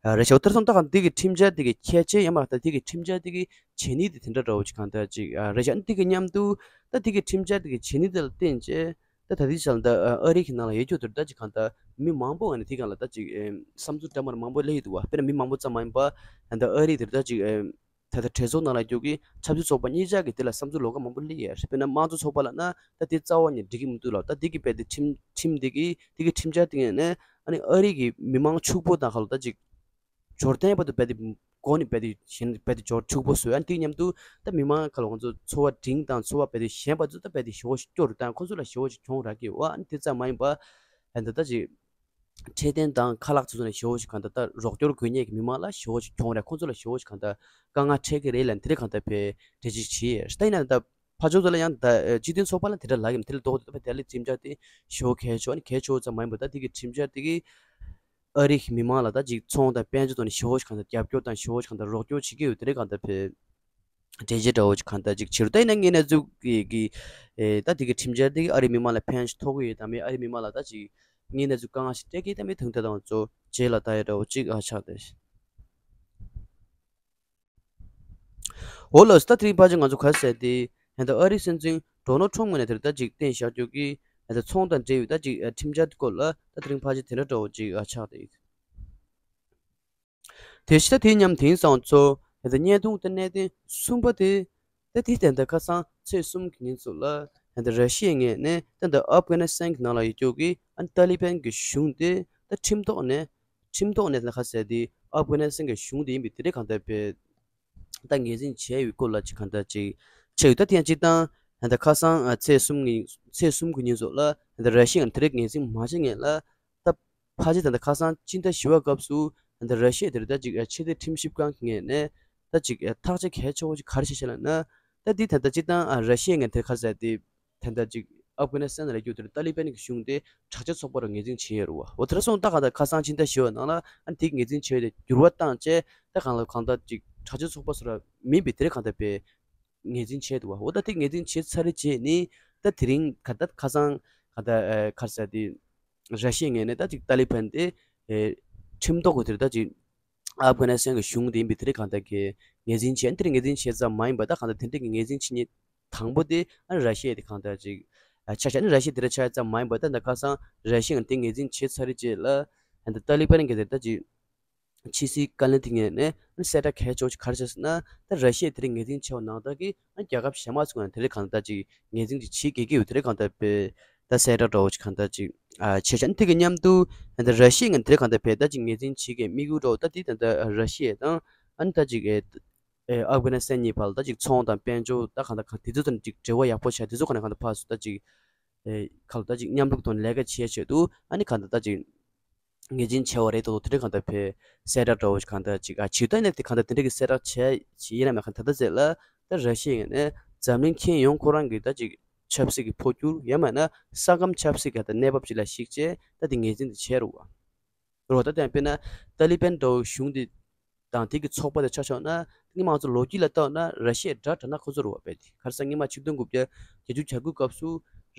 ཨ་རེད་ཤག་དེར་སོང་ད་གང་འདི་གི་ཁྲིམས་འཆར་འདི་གི་ཁྱད་ཆོས་ཡང་མ་ད་འདི་གི་ཁྲིམས་འཆར་འདི་གི་བྱེད་ནུས་དེ་དེ་འདྲ་འདྲ་བོ་ཅིག་གང་ད་ཅིག་ཨ་རེད་ཤག་འདི་གི་མཉམ་དུ་ད་འདི་གི་ཁྲིམས་འཆར་འདི་གི་བྱེད་ནུས་དེ་ལ་བརྟེན་བྱས། ད་ད་ལྟའི་ཆར་ད་ཨ་རི་གི་ནང་ལ་ཡོད་རྒྱུ་དེར་ད་ཅིག་གང་ལྟར་མི་མང་པོ་ང་ནི་དེ་གང་ལ་ད་ཅིག་ཨེམ་བསམ་ཚུལ་འདྲ་མར་མང་པོ་སླེབས་ཡོད་འདུག་བ། དཔེར་ན་མི་མང་པོ་ཙམ་མ་ཡིན་པ་ད་ལྟ་ཨ་རི་དེར་ད་ཅིག་ཨེམ་ད་ལྟ་གྲོས་ཚོགས་ནང་ལ་རྒྱུག་གི་ཆབ་སྲིད་ཚོགས་པ་གཉིས་ཆ་གི་དེ་ལ་བསམ་ཚུལ་ལོགས་ཀ་མང་པོ་སླེབས་ཡོད། དཔེར་ན་དམངས་གཙོ་ཚོགས་པ་ལབ་ན་ད་དེ་རྩ་བ་ནས་འགྲིག་གི་མི་འདུག་ལབ། ད་དེ་གི་དཔེ་དེ་ཁྲིམས་ཁྲིམས་དེ་གི་དེ་གི་ཁྲིམས་འཆར་དེ་ངོས་ནས་ཨ་ནི་ཨ་རི་གི་མི་མང་ཕྱུག་པོ་དང་ཁ་ལོ་ད་ཅིག་འབྱོར་ལྡན་པ་དུ་རྦད་དེ་གོ་ནས་རྦད་དེ་གཞན་རྦད་དེ་འབྱོར་ཕྱུག་པོ་བཟོས། ཨ་ནི་དེ་མཉམ་དུ་ད་མི་མང་ཁ་ལ་ང་ཚོ་འཚོ་བ་འབྲིང་དང་འཚོ་བ་རྦད་དེ་ཞན་པ་ཚོ་ད་རྦད་དེ་ཞེ་པོ་ཞིག་སྐྱོ་རུ་བཏང་། ཁོ་ཚོ་ལ་ཞེ་པོ་ཞིག་གྱོང་རག་གི་ཡོད། ཨ་ནི་དེ་ཙམ་མ་ཡིན་པ་ཨ་ད་ད་ཅིག་འཕྲོད་བསྟེན་དང་ཁ་ལག་ཚོ་ཚོ་ནས་ཞེ་པོ་ཞིག་གང་ལྟར་ད་རོགས་སྐྱོར་དགོས་མཁན་གྱི་མི་མང་ལ་ཞེ་པོ་ཞིག་གྱོང་རག་ཁོ་ཚོ་ལ་ཞེ་པོ་ཞིག་གང་ལྟར་དཀའ་ངལ་འཕྲད་ཀྱི་རེད་ལབ་དེ་རིགས་གང་ལྟར་བས་འགྲེལ་བརྗོད་བྱས་ཡོད། ད་ཡིན་ན་ད་ཕར་ཕྱོགས་ཚོ་ལ་ཡང་ད་སྤྱི་མཐུན་ཚོགས་པ་ལ་དེ་འདྲ་ལབ་ཀྱི་མ་དེ་ལ་ལྡོག་སྟེ་ད་དེ་ལ་ཁྲིམས་འཆར་དེ་ཞེ་པོ་གལ་ཆེ་བ་ནི་གལ་ཆེ་བ་ཙམ་མ་ཡིན་པར་ད་དེ་གི་ཁྲིམས་འཆར་དེ་གི་ཨ་རི་གི་མི་མང་ལ་ད་ཅིག་ཚོང་དང་དཔལ་འབྱོར་ཐོག་ནས་ཞེ་པོ་ཞིག་གང་ལྟར་རྒྱབ་སྐྱོར་དང་ཞེ་པོ་ཞིག་གང་ལྟར་རོགས་སྐྱོར་བྱེད་ཀྱི་ཡོད་དེ་རེད་གང་ལྟར་བས་འགྲེལ་བརྗོད་འདྲ་བོ་ཞིག་གང་ལྟར་ཅིག་བྱེད་རུ། ད་ཡིན་ན་ངས་ན་ཚུགས་ཀྱི་ཀྱི་ཨེ་ད་དེ་གི་ཁྲིམས་འཆར་དེ་གི་ཨ་རི་མི་མང་ལ་ཕན་ཐོགས་ཀྱི་ཡོད་དམ་མེད། ཨ་རི་མི་མང་ལ་ད་ཅིག་ངས་ན་ཚུགས་དཀའ་ངལ་ཞིག་སྤྲད་ཀྱི་ཡོད་དམ་མེད་ཐང་ད་དང་ཚོ་རྗེས་ལ་ད་ཡ་འདྲ་བོ་ཅིག་ཨ་ཆགས་ཏེ། འོ་ལགས་སོ། ད་དེ་རིང་ཕལ་ཆེར་ང་ཚོ་ག་རེ་ཟེར་ཏེ་ད་ལྟ་ཨ་རིའི་སྲིད་འཛིན་ཌོ་ནལ་ཊམ་ངོས་ནས་དེར་ད་ཅིག་བསྟན་བཞག་རྒྱུ་གི་ད་ལྟ་ཚོང་དང་འབྲེལ་བའི་ད་ཅིག་ཁྲིམས་འཆར་དེ་སྐོར་ལ་ད་དེ་རིང་ཕལ་ཆེར་དེ་འདྲ་འདྲ་བོ་ཅིག་ཨ་ཆགས་ཏེ། དེ་བཞིན་ད་དེ་མཉམ་དེང་སང་ཚོ་ད་ལྟ་བརྙན་ཐུང་དེ་གནད་དོན་གསུམ་པ་དེ་ད་དེ་ད་ལྟ་ཁ་སང་ཚེས་གསུམ་གྱི་ཉིན་ཚོ་ལ་ད་ལྟ་ར་ཤི་ཡའི་ངོས་ནས་ད་ལྟ་ཨབ་གྷ་ནི་སི་ཐན་གྱི་ནང་ལ་ཡོད་རྒྱུ་གི་ཨ་ནི་ཏཱ་ལི་བན་གྱི་གཞུང་དེ་ད་ཁྲིམས་ཐོག་ནས་ཁྲིམས་ཐོག་ནས་ད་ཁ་གསལ་དེ་ཨབ་གྷ་ནི་སི་ཐན་གྱི་གཞུང་དེ་ཡིན་པའི་དེ་རིགས་གང་ལྟར་བས། ད་ངོས་འཛིན་བྱས་ཡོད་སྐོར་ལ་ཅིག་གང་ལྟར་ཅིག་བྱས་ཡོད། ད་དེ་ཡང་སྤྱིར་བཏང་ད་ཁ་སང་ཚེས་གསུམ་ཉིན་ཚེས་གསུམ་གྱི་ཉིན་ཚོ་ལ་ད་ར་ཤི་ཡ་ང་དེ་རིགས་ངོས་འཛིན་མ་བྱེད་ངེས་ལ། ད་ཕལ་ཆེར་ད་ཁ་སང་སྤྱི་ཟླ་བཞི་པའི་སྐབས་སུ་ད་ར་ཤི་ཡ་དེར་ད་ཅིག་ཕྱི་སྡོད་ཁྲིམས་ཞིབ་ཁང་གི་ངོས་ནས་ད་ཅིག་ཐག་གཅོད་གལ་ཆེ་བོ་ཅིག་ག་རེ་བྱས་ཤག་ལབ་ན། ད་འདི་ད་ལྟ་སྤྱིར་བཏང་ར་ཤི་ཡ་ང་དེ་ཁ་ཟེར་དེ། ད་ལྟ་ཅིག་ཨབ་གྷ་ནི་སི་ཐན་ལ་རྒྱུ་དེར་ཏཱ་ལི་བན་གྱི་གཞུང་དེ་དྲག་ཆས་ཚོགས་པ་རུ་ངོས་འཛིན་བྱས་ཡོད་རེད་བ། འོ་དེ་འདྲ་སོང་ད་གང་ལྟར་ཁ་སང་ཕྱི་ཟླ་བཞི་པའི་ནང་ལ་ཨ་ནི་དེ་ངོས་འཛིན་བྱས་ཏེ་འགྱུར་བ་བཏང་བྱས་ད་གང་ལ་གང་ལྟར་ཅིག་དྲག་ཆས་ཚོགས་པ་སུ་ར་མིན་པའི་དེ་རིགས་གང་ལྟར་བས་ངོས་འཛིན་བྱས་འདུག་བ། འོ་ད་དེ་ངོས་འཛིན་བྱས་ཚར་རྗེས་ནི་ད་དེ་རིང་ག་ད་ཁ་སང་ག་ད་ཨ་ག་རེ་ཟེར་དེ་ར་ཤི་ཡའི་ངོས་ནས་ད་ཅིག་ཏཱ་ལི་བན་དེ་ཨེ་ཁྲིམས་ཐོག་གི་དེར་ད་ཅིག་ཨབ་གྷ་ནི་སི་ཐན་གྱི་གཞུང་དེ་ཡིན་པའི་དེ་རིགས་གང་ལྟར་གྱི་ངོས་འཛིན་བྱས། དེ་རིགས་ངོས་འཛིན་བྱས་ཙམ་མ་ཡིན་པ་ད་གང་ལྟར་དེ་འདྲ་གི་ངོས་འཛིན་བྱེད་མཁན་དང་པོ་དེ་ཨ་ནི་ར་ཤི་ཡ་དེ་གང་ལྟར་ཅིག་ཨ་ཆ་བཞག་ནི་ར་ཤི་ཡ་དེ་འདྲ་ཆགས་ཙམ་མ་ཡིན་པ་ད་ད་ཁ་སང་ར་ཤི་ཡ་ང་དེ་ངོས་འཛིན་བྱས་ཚར་རྗེས་ལ་ད་ཏཱ་ལི་བན་གྱི་དེ་ད་ཅིག་ ཕྱི་སྲིད་བཀའ་བློན་དེ་ངོས་ནས་གསལ་བསྒྲགས་གལ་ཆེ་བོ་ཞིག་ག་རེ་བྱས་ཟེར་ན། ད་ར་ཤི་ཡས་དེ་རིང་ངོས་འཛིན་བྱས་པ་ནང་ལྟར་གྱི་རྒྱལ་ཁབ་གཞན་མ་ཚོ་ཡང་དེ་རིང་གང་ལྟར་ཅིག་ངོས་འཛིན་ཅིག་བྱེད་དགོས་ཀྱི་ཡོད། དེ་རིང་གང་ལྟར་དཔེ་ད་གསལ་བསྒྲགས་འདྲ་བོ་ཞིག་གང་ལྟར་ཅིག་ཨ་བྱས་ཤག་དེ་གི་མཉམ་དུ་ད་ར་ཤི་ཡས་ངོས་དེ་རིང་གང་ལྟར་དཔེ་ད་ཅིག་ངོས་འཛིན་བྱེད་དགོས་དམིགས་ཡུལ་འདྲ་བོ་ད་དེ་ད་ལྟ་ར་ཤི་ཡས་དང་ཨ་ནི་ད་ཅིག་ཨེ་ཨེ་ཨབ་གྷ་ནི་སི་ཐན་གཉིས་བར་ལ་ད་ཅིག་ཚོང་དང་དཔལ་འབྱོར་ད་གང་ལྟར་གང་དེ་ཚོ་དང་ཅིག་འབྲེལ་བ་ཡག་པོ་བྱས། དེ་ཚོ་གང་ལྟར་གང་ལྟར་ཕར་ཚུར་ད་ཅིག་ཨེ་ག་ལ་ད་ཅིག་མཉམ་རུབ་ཐོག་ནས་ལས་ཀ་བྱེད་ཆེད་དུ་ཨ་ནི་གང་ལྟར་ད་ཅིག་ངོས་འཛིན་བྱས་པ་རེད་དོ། དེ་འདྲ་གང་ལྟར་དཔེ་གསལ་བསྒྲགས་འདྲ་བོ་ཞིག་གང་ལྟར་ཅིག་ཨ་བྱེད་ད་ནས་དེ་གང་ལྟར་དེ་འདྲ་གི་གསལ་བསྒྲགས་བྱས་བྱེད་ཡིན་ན་མེད་གང་ད་ལྟ་ཚེ་ལ་ད་ར་ཤི་ཡའི་ངོས་ནས་འཛམ་གླིང་ཁྱོན་ཡོངས་ཁོ་རང་གི་ད་ཅིག་ཆབ་སྲིད་ཀྱི་འཕོ་འགྱུར་ཡང་མིན་ན་ས་ཁམས་ཆབ་སྲིད་ཀྱི་ད་གནས་བབ་ཅིག་ལ་གཞིགས་བྱས་ད་དེ་ངོས་འཛིན་དེ་བྱས་རེད་བ། རེད་བ། ད་དེ་ཡང་དཔེར་ན་ཏཱ་ལི་བན་འདྲ་བོ་གཞུང་དེ་དང་དེ་གི་ཚོགས་པ་དེ་ཆ་བཞག་ན་ད་ང་ཚོ་ལོ་རྒྱུས་ལ་བལྟས་ན་ར་ཤི་ཡའི་དགྲ་དྲག་ན་ཁོ་ཚོ་རེད་བ། དཔེ་དེ་ག་རེ་ཟེར་སྔོན་མ་ཆིག་སྟོང་དགུ་བརྒྱ་བརྒྱད་ཅུ་གྱ་དགུ་སྐབས་སུ་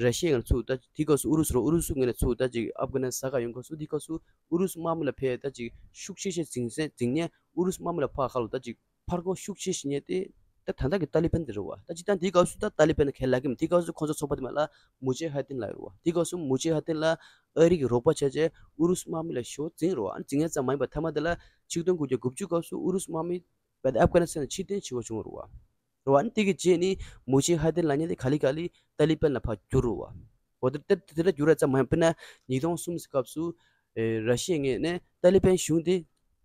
ར་ཤི་ཡའི་ངོས་ནས་ཚུར་ད་དེ་སྐབས་སུ་ཨུ་རུ་སུ་རེད། ཨུ་རུ་སུ་ངོས་ནས་ཚུར་ད་ཅིག་ཨབ་གྷ་ནི་སི་ཐན་ཟ་ག་ཡོང་སྐབས་སུ་དེ་སྐབས་སུ་ཨུ་རུ་སུ་དམག་མི་ལ་ཕར་ད་ཅིག་ཤུགས་ཆེ་ཤོས་འཛིང་སེ་འཛིང་ནས་ཨུ་རུ་སུ་དམག་མི་ལ་ཕར་ཁ་ལོ་ད་ཅིག་ཕར་རྒོལ་ཤུགས་ཆེ་ཤོས་བྱེད་མཁན་དེ་ད་ད་ལྟ་གི་ཏཱ་ལི་བན་དེ་རེད་བ། ད་སྤྱིར་བཏང་དེའི་སྐབས་སུ་ད་ཏཱ་ལི་བན་ཁས་ལེན་གྱི་མེད། དེའི་སྐབས་སུ་ཁོང་ཚོ་ཚོགས་པ་དེ་མ་ལ་མུ་ཇེ་ཧ་དིན་ལབ་ཡོད་རེད་བ། དེའི་སྐབས་སུ་མུ་ཇེ་ཧ་དིན་ལ་ཨ་རི་གི་རོགས་པ་བྱས་བྱས་ཨུ་རུ་སུ་དམག་མི་ལ་ཞེ་པོ་འཛིང་རེད་བ། ཨ་ནི་འཛིང་ཡས་ཙམ་མ་ཡིན་པར་མཐའ་མ་དེ་ལ་ཆིག་སྟོང་དགུ་བརྒྱ་དགུ་བཅུ་སྐབས་སུ་ཨུ་རུ་སུ་དམག་མི་བས་ཏེ་ཨབ་གྷ་ནི་སི་ཐན་ནས་ཕྱིར་འཐེན་བྱེད་དགོས་བྱུང་བ་རེད་བ། རེད་བ། ཨ་ནི་དེ་གི་རྗེས་ནི་མུ་ཇེ་ཧ་དིན་ལབ་མཁན་དེ་ག་ལེ་ག་ལེ་ཏཱ་ལི་བན་ལ་ཕར་བསྒྱུར་རེད་བ། འོ་དེ་དེ་དེ་ལ་བསྒྱུར་ཡས་ཙམ་མ་ཡིན་པར་ན་ཉིས་སྟོང་གསུམ་སྐབས་སུ་ཨེ་ར་ཤི་ཡའི་ངོས་ནས་ཏཱ་ལི་བན་གཞུང་དེ་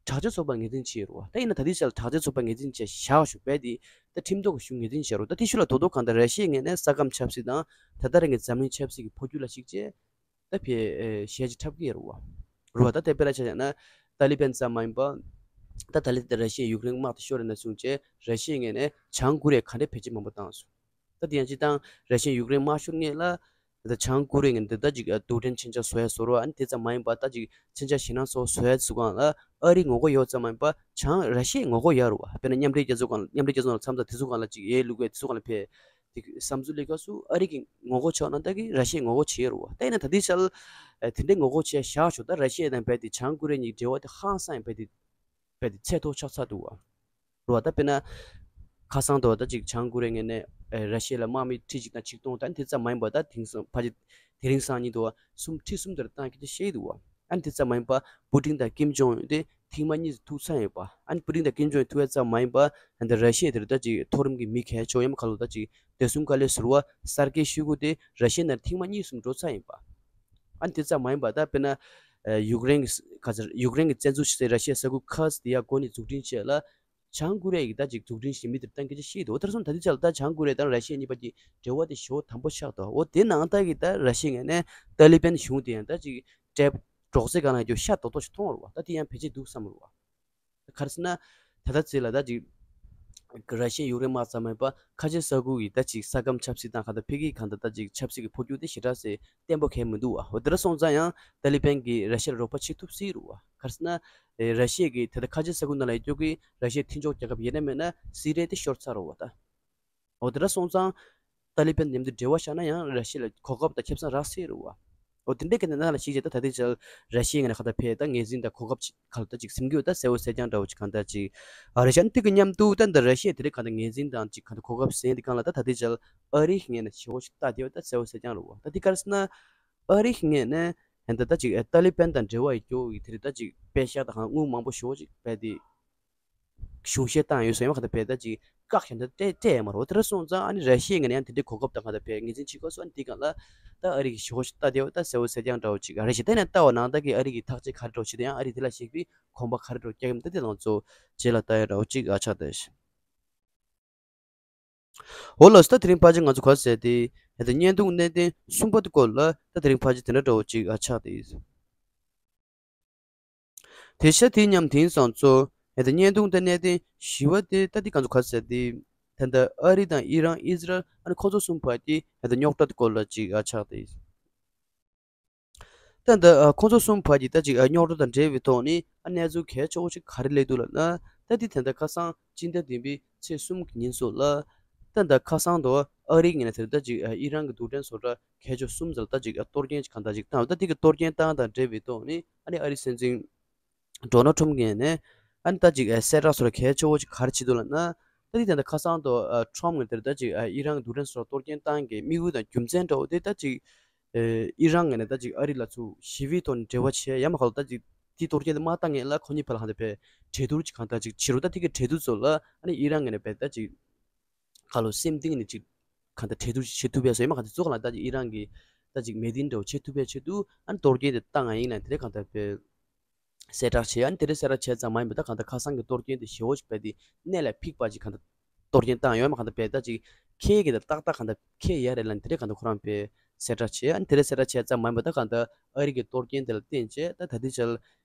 དྲག་ཆས་ཚོགས་པ་ངོས་འཛིན་བྱས་རེད་བ། ད་ཡིན་ན་ད་ལྟའི་ཆར་དྲག་ཆས་ཚོགས་པ་ངོས་འཛིན་བྱས་བཞག་ཞུ་བས་དེ་ད་ཁྲིམས་ཐོག་གི་གཞུང་ངོས་འཛིན་བྱས་རེད། ད་དེ་ཤུལ་ལ་རྡོག་རྡོག་གང་ལྟར་ར་ཤི་ཡའི་ངོས་ནས་ས་ཁམས་ཆབ་སྲིད་དང་ད་ལྟ་རང་གི་འཛམ་གླིང་ཆབ་སྲིད་ཀྱི་འཕོ་འགྱུར་ལ་གཞིགས་བྱས་ད་ཕར་ཨེ་ཞལ་གྱིས་འཁྲབ་ཀྱི་ཡོད་རེད་བ། རེད་བ། ད་དེ་དཔེར་ན་ཆ་བཞག་ན་ཏཱ་ལི་བན་ཙམ་མ་ཡིན་པ་ད་ད་ལི་དེ་ར་ཤི་ཡས་ཡུཀ་རེན་དམག་དེ་ཤོར་ཡོད་ན་བཟུང་བྱས་ར་ཤི་ཡའི་ངོས་ནས་བྱང་ཀོ་རི་ཡར་ག་འདྲས་བེད་སྤྱོད་མང་པོ་བཏང་སོང་། ད་དེ་ཡང་སྤྱིར་བཏང་ར་ཤི་ཡས་ཡུཀ་རེན་དམག་ཤོར་སྔོན་ལ་ད་བྱང་ཀོ་རི་ཡའི་ངོས་ནས་ད་ཅིག་རྡུལ་ཕྲན་མཚོན་ཆ་བཟོ་ཡས་བཟོ་རོགས། ཨ་ནི་དེ་ཙམ་མ་ཡིན་པ་ད་ཅིག་མཚོན་ཆ་ཞེད་སྣང་ཚ་བོ་བཟོ་ཡས་ཚུགས་སྒང་ལ་ཨ་རིའི་ངོ་རྒོལ་ཡོད་ཙམ་མ་ཡིན་པ་བྱང་ར་ཤི་ཡའི་ངོ་རྒོལ་ཡོད་རེད་བ། དཔེར་ན་མཉམ་འབྲེལ་རྒྱལ་ཚོགས་སྒང་ལ་མཉམ་འབྲེལ་རྒྱལ་ཚོགས་ནང་ལ་མཚམས་མཚམས་དེ་ཚོ་སྒང་ལ་ཅིག་ཡས་བླུག་གས་དེ་ཚོ་སྒང་ལ་ཕར་དེ་བསམ་ཚུལ་སླེབས་སྐབས་སུ་ཨ་རི་གི་ངོ་རྒོལ་ཆོག་ན་ད་གི་ར་ཤི་ཡའི་ངོ་རྒོལ་བྱེད་ཡོད་རེད་བ། ད་ཡིན་ན་ད་ལྟའི་ཆར་ཨ་དེ་འདྲའི་ངོ་རྒོལ་བྱས་བཞག་ཆོག་ད་ར་ཤི་ཡ་དང་རྦད་དེ་བྱང་ཀོ་རི་ཡ་གཉིས་འབྲེལ་བ་དེ་ཧང་སང་རྦད་དེ་རྦད་དེ་ཚད་མཐོ་ཆགས་ཚར་འདུག་བ། རེད་བ། ད་དཔེར་ན་ཁ་སང་དུ་ད་ཅིག་བྱང་ཀོ་རི་ཡ་ངོས་ནས་ཨ་ར་ཤི་ཡ་ལ་དམག་མི་ཁྲི་གཅིག་དང་ཆིག་སྟོང་། ད་དེ་ཙམ་མ་ཡིན་པ་ད་དེང་སང་ཕལ་ཆེར་དེ་རིང་སང་ཉིན་དུ་བ་སུམ་ཁྲི་གསུམ་དེར་བཏང་རྒྱུ་དེ་བཤད་འདུག་བ། ཨ་ནི་དེ་ཙམ་མ་ཡིན་པ་པུ་ཏིན་དང་ཀིམ་ཇོང་ཨུན་དེ་ཐེངས་མ་གཉིས་སུ་ཐུག་ཚར་ཡོད་པ། ཨ་ནི་པུ་ཏིན་དང་ཀིམ་ཇོང་ཨུན་ཐུག་ཡ་ཙམ་མ་ཡིན་པ་ཨ་ནི་ར་ཤི་ཡ་དེར་ད་ཅིག་མཐོ་རིམ་གྱི་མི་གལ་ཆེ་བ་ཡང་མ་ཁ་ལོ་ད་ཅིག་བདེ་སྲུང་བཀའ་བློན་ཟུར་པ་སར་ཀེ་ཤོའི་གུ་དེ་ར་ཤི་ཡ་ནང་ཐེངས་མ་གཉིས་གསུམ་འགྲོ་ཚར་ཡིན་པ། ཨ་ནི་དེ་ཙམ་མ་ཡིན་པ་ད་དཔེར་ན་ཨ་ཡུཀ་རེན་གྱི་ག་ཚོད་ཡུཀ་རེན་གྱི་བཙན་འཛུལ་བྱས་ཏེ་ར་ཤི་ཡ་ས་ཁུལ་ཁག་ཅིག་དེ་ཡར་སྒོ་ནས་འཛུགས་སྐྲུན་བྱས་ལ་བྱང་ཀོ་རི་ཡ་གིས་ད་ཅིག་འཛུགས་སྐྲུན་བྱེད་མི་དེར་བཏང་སྐད་ཆ་བཤད་འདུག་དེར་སོང་ད་ལྟའི་ཆར་ད་བྱང་ཀོ་རི་ཡ་དང་ར་ཤི་ཡ་གཉིས་བར་གྱི་འབྲེལ་བ་དེ་ཞེ་པོ་དམ་པོ་ཆགས་འདུག་འོ་དེ་ནང་ལྟར་གྱི་ད་ར་ཤི་ཡའི་ངོས་ནས་ཏཱ་ལི་བན་གཞུང་དེ་ཡང་ད་ཅིག་སྤྲད་སྒྲོག་ཙེ་སྒང་ལ་རྒྱུ་ཤ་རྡོག་རྡོག་ཞིག་མཐོང་རུ་བ། ད་དེ་ཡང་བེད་སྤྱད་འདུག་བསམ་རུ་བ། ག་རེ་ཟེར་ན་ད་ལྟ་ཚེ་ལ་ད་ཅིག་ར་ཤི་ཡ་ཡུཀ་རེན་དམག་ཙམ་མ་ཡིན་པ་ཁ་ཆེ་ས་ཁུལ་གྱི་ད་ཅིག་ས་ཁམས་ཆབ་སྲིད་དང་གང་ལྟར་ཕ་གིའི་གང་ལྟར་ད་ཅིག་ཆབ་སྲིད་ཀྱི་འཕོ་འགྱུར་དེ་ཞེ་དྲག་སེ་བརྟན་པོ་གང་ཡང་མི་འདུག་བ། འོ་དེ་འདྲ་སོང་ཙང་ཡང་ཏཱ་ལི་བན་གྱིས་ར་ཤི་ཡ་ལ་རོགས་པ་བྱེད་ཐུབ་སྲིད་རུ་བ། ག་རེ་ཟེར་ན་ཨེ་ར་ཤི་ཡ་གི་ད་ལྟ་ཁ་ཆེ་ས་ཁུལ་ནང་ལ་ཡོད་རྒྱུ་གི་ར་ཤི་ཡའི་མཐུན་ཕྱོགས་རྒྱལ་ཁབ་ཡིན་ན་མིན་ན་སི་རི་ཡ་དེ་ཤོར་ཚར་རུ་བ་ད། འོ་དེ་འདྲ་སོང་ཙང་ཏཱ་ལི་བན་མཉམ་དུ་འབྲེལ་བ་བཞག་ན་ཡང་ར་ཤི་ཡ་ལ་གོ་སྐབས་དང་ཁེ་བཟང་རག་སྲིད་རུ་བ། འོ་དེ་འདྲའི་གི་ནང་ལ་གཞིགས་བྱས་ད་ད་ལྟའི་ཆར་ར་ཤི་ཡའི་ངོས་ནས་ཁ་ད་ཕེ་ད་ངོས་འཛིན་དང་གོ་སྐབས་ཅིག་ག་ལ་ད་ཅིག་སེམས་ཁུར་ད་གསལ་བོ་གསལ་རྐྱང་འདྲ་བོ་ཅིག་གང་ལྟར་ཅིག་ཨ་རི་ཤ་ནི་དེ་གི་མཉམ་དུ་ད་འདི་ར་ཤི་ཡ་དེ་རིང་གང་ལྟར་ངོས་འཛིན་དང་ཅིག་གང་ལྟར་གོ་སྐབས་ཟིན་དེ་གང་ལ་ད་ད་ལྟའི་ཆར་ཨ་རི་གི་ངོས་ནས་ཞེ་པོ་ཞིག་ལྟ་དེ་བ་ད་གསལ་བོ་གསལ་རྐྱང་རུ་བ། ད་དེ་ག་རེ་ཟེར་ན་ཨ་རི་གི་ངོས་ནས་ཧན་ད་ད་ཅིག་ཏཱ་ལི་བན་དང་འབྲེལ་བ་ཡོད་རྒྱུ་ཡི་དེ་རིང་ད་ཅིག་པེ་ཤག་དང་དངུལ་མང་པོ་ཞེ་པོ་ཅིག་བས་དེ། གཞུང་བཞེས་བཏང་ཡོད་ཟེར་ཡང་ག་ད་བས་ད་ཅིག་བཀག་ཞན་ད་སྤྲད་སྤྲད་ཡ་མ་རེད། འོ་དེ་འདྲ་སོང་ཙང་ཨ་ནི་ར་ཤི་ཡའི་ངོས་ནས་ཡང་དེ་འདྲའི་གོ་སྐབས་དང་ག་ད་བས་ངོས་འཛིན་བྱེད་དགོས་སོ། ཨ་ནི་དེ་གང་ལ་ད་ཨ་རི་གི་ཞེ་པོ་ཞིག་ལྟ་དེ་བ་ད་གསལ་བོ་གསལ་རྐྱང་འདྲ་བོ་ཅིག་ཨ་རི་ཞིག་ད་ནས་ལྟ་བ་ནང་ད་གི་ཨ་རི་གི་ཐག་གཅོད་ག་རེ་འདྲ་བོ་བྱེད་ད་ཡང་ཨ་རི་དེ་ལ་གཞིགས་པའི་གོམ་པ་ག་རེ་འདྲ་བོ་རྒྱག་གི་མིན་ད་དེ་ང་ཚོ་རྗེས་ལ་ལྟ་ཡ་འདྲ་བོ་ཅིག་ཨ་ཆགས་ད་ཤི། འོ་ལགས་སོ། ད་དེ་རིང་ཕལ་ཆེར་ང་ཚོ་ག་རེ་ཟེར་དེ་ད་བརྙན་ཐུང་གནད་དོན་གསུམ་པ་དེ་སྐོར་ལ་ད་དེ་རིང་ཕལ་ཆེར་དེ་འདྲ་འདྲ་བོ་ཅིག་ཨ་ཆགས་ད་ཡིན། དེ་ཤ་དེ་མཉམ་དེང་སང་ཚོ་ཨེ་ད་བརྙན་ཐུང་དེ་གནད་དོན་བཞི་བ་དེ་ད་དེ་གང་ཚོ་ག་ཟེར་དེ་ད་ལྟ་ཨ་རི་དང་ཨི་རན་ཨི་ཟི་རལ་ཨ་ནི་ཁོང་ཚོ་གསུམ་བར་གྱི་ཨེ་ད་རྙོག་དྲ་དེ་སྐོར་ལ་ཅིག་ཨ་ཆགས་དེ། ད་ལྟ་ཨ་ཁོང་ཚོ་གསུམ་བར་གྱི་ད་ཅིག་ཨ་རྙོག་དྲ་དང་འབྲེལ་བའི་ཐོག་ནས་ཨ་གནས་ཚུལ་གལ་ཆེ་བོ་ཞིག་ག་རེ་སླེབས་འདུག་ལབ་ན་ད་དེ་ད་ལྟ་ཁ་སང་སྤྱི་ཟླ་བདུན་པའི་ཚེས་གསུམ་གྱི་ཉིན་སོགས་ལ་ད་ལྟ་ཁ་སང་དུ་ཨ་རིའི་ངོས་ནས་དེ་ད་ཅིག་ཨ་ཨི་རན་གྱི་རྡུལ་ཕྲན་བཟོ་གྲྭ་མཁས་མཆོག་གསུམ་ཙམ་ལ་ད་ཅིག་གཏོར་སྐྱོན་ཅིག་གང་ལྟར་ཅིག་བཏང་། ད་དེ་གི་གཏོར་སྐྱོན་བཏང་དང་འབྲེལ་བའི་ཐོག་ནས་ཨ་ནི་ཨ་རིའི་སྲིད་འཛིན་ཌོ་ནལ་ཊམ་གྱི་ངོས་ནས་ཨ་ནི་ད་ཅིག་གསལ་བསྒྲགས་སོགས་གལ་ཆེ་བོ་ཅིག་ག་རེ་བྱེད་འདུག་ལབ་ན། ད་དེ་དེ་འདྲ་ཁ་སང་དུ་ཊམ་ངོས་དེར་ད་ཅིག་ཨི་རན་གྱི་རྡུལ་ཕྲན་སོགས་གཏོར་སྐྱོན་བཏང་གི་དམིགས་ཡུལ་དང་རྒྱུ་མཚན་འདྲ་བོ་དེ་ད་ཅིག་ཨི་རན་ངོས་ནས་ད་ཅིག་ཨ་རི་ལ་ཚུར་ཞི་བའི་ཐོག་ནས་འབྲེལ་བ་བྱས་ཡ་མ་ག་ལ་ད་ཅིག་ དེ་གཏོར་སྐྱོན་དེ་མ་བཏང་མཁན་ལ་ཁོ་གཉིས་བར་ལ་གང་ལྟར་བས་གྲོས་བསྡུར་ཅིག་གང་ལྟར་ཅིག་བྱེད་རོགས། ད་དེ་གི་གྲོས་བསྡུར་ཚོ་ལ་ཨ་ནི་ཨི་རན་ངོས་ནས་བས་ད་ཅིག་ཁ་ལོ་སེམས་གཏིང་ནས་ཅིག་གང་ལྟར་གྲོས་བསྡུར་ཅིག་བྱེད་ཐུབ་ཡ་བཟོ་ཡ་མ་གང་ལྟར་ཚོགས་ལ་ད་ཅིག་ཨི་རན་གྱི་ད་ཅིག་མེ་མདུན་འདྲ་བོ་བྱེད་ཐུབ་ཡ་ཆེད་དུ་ཨ་ནི་གཏོར་སྐྱོན་དེ་བཏང་ཡ་ཡིན་ལ་དེ་རེད་གང་ལྟར་བས། གསལ་བསྒྲགས་བྱས། ཨ་ནི་དེ་རིང་གསལ་བསྒྲགས་བྱས་ཙམ་མ་ཡིན་པ་ད་གང་ལྟར་ཁ་སང་གི་གཏོར་སྐྱོན་དེ་ཞེ་བོ་ཞིག་བས་དེ་གནད་ལ་འཕིགས་པ་ཅིག་གང་ལྟར་གཏོར་སྐྱོན་བཏང་ཡོད་མ་གང་ལྟར་བས་ད་ཅིག་ཁྱེད་ཀྱི་ད་ཏག་ཏག་གང་ལྟར་ཁྱེད་ཡ་རེད་ལ་དེ་རིང་གང་ལྟར་ཁོ་རང་བས་གསལ་བསྒྲགས་བྱས། ཨ་ནི་དེ་རིང་གསལ་བསྒྲགས་བྱས་ཙམ་མ་ཡིན་པ་ད་གང་ལྟར་ཨ་རི་གི་གཏོར་སྐྱོན་དེ་ལ་བརྟེན་བྱས་ད་ད་ལྟའི་ཆར་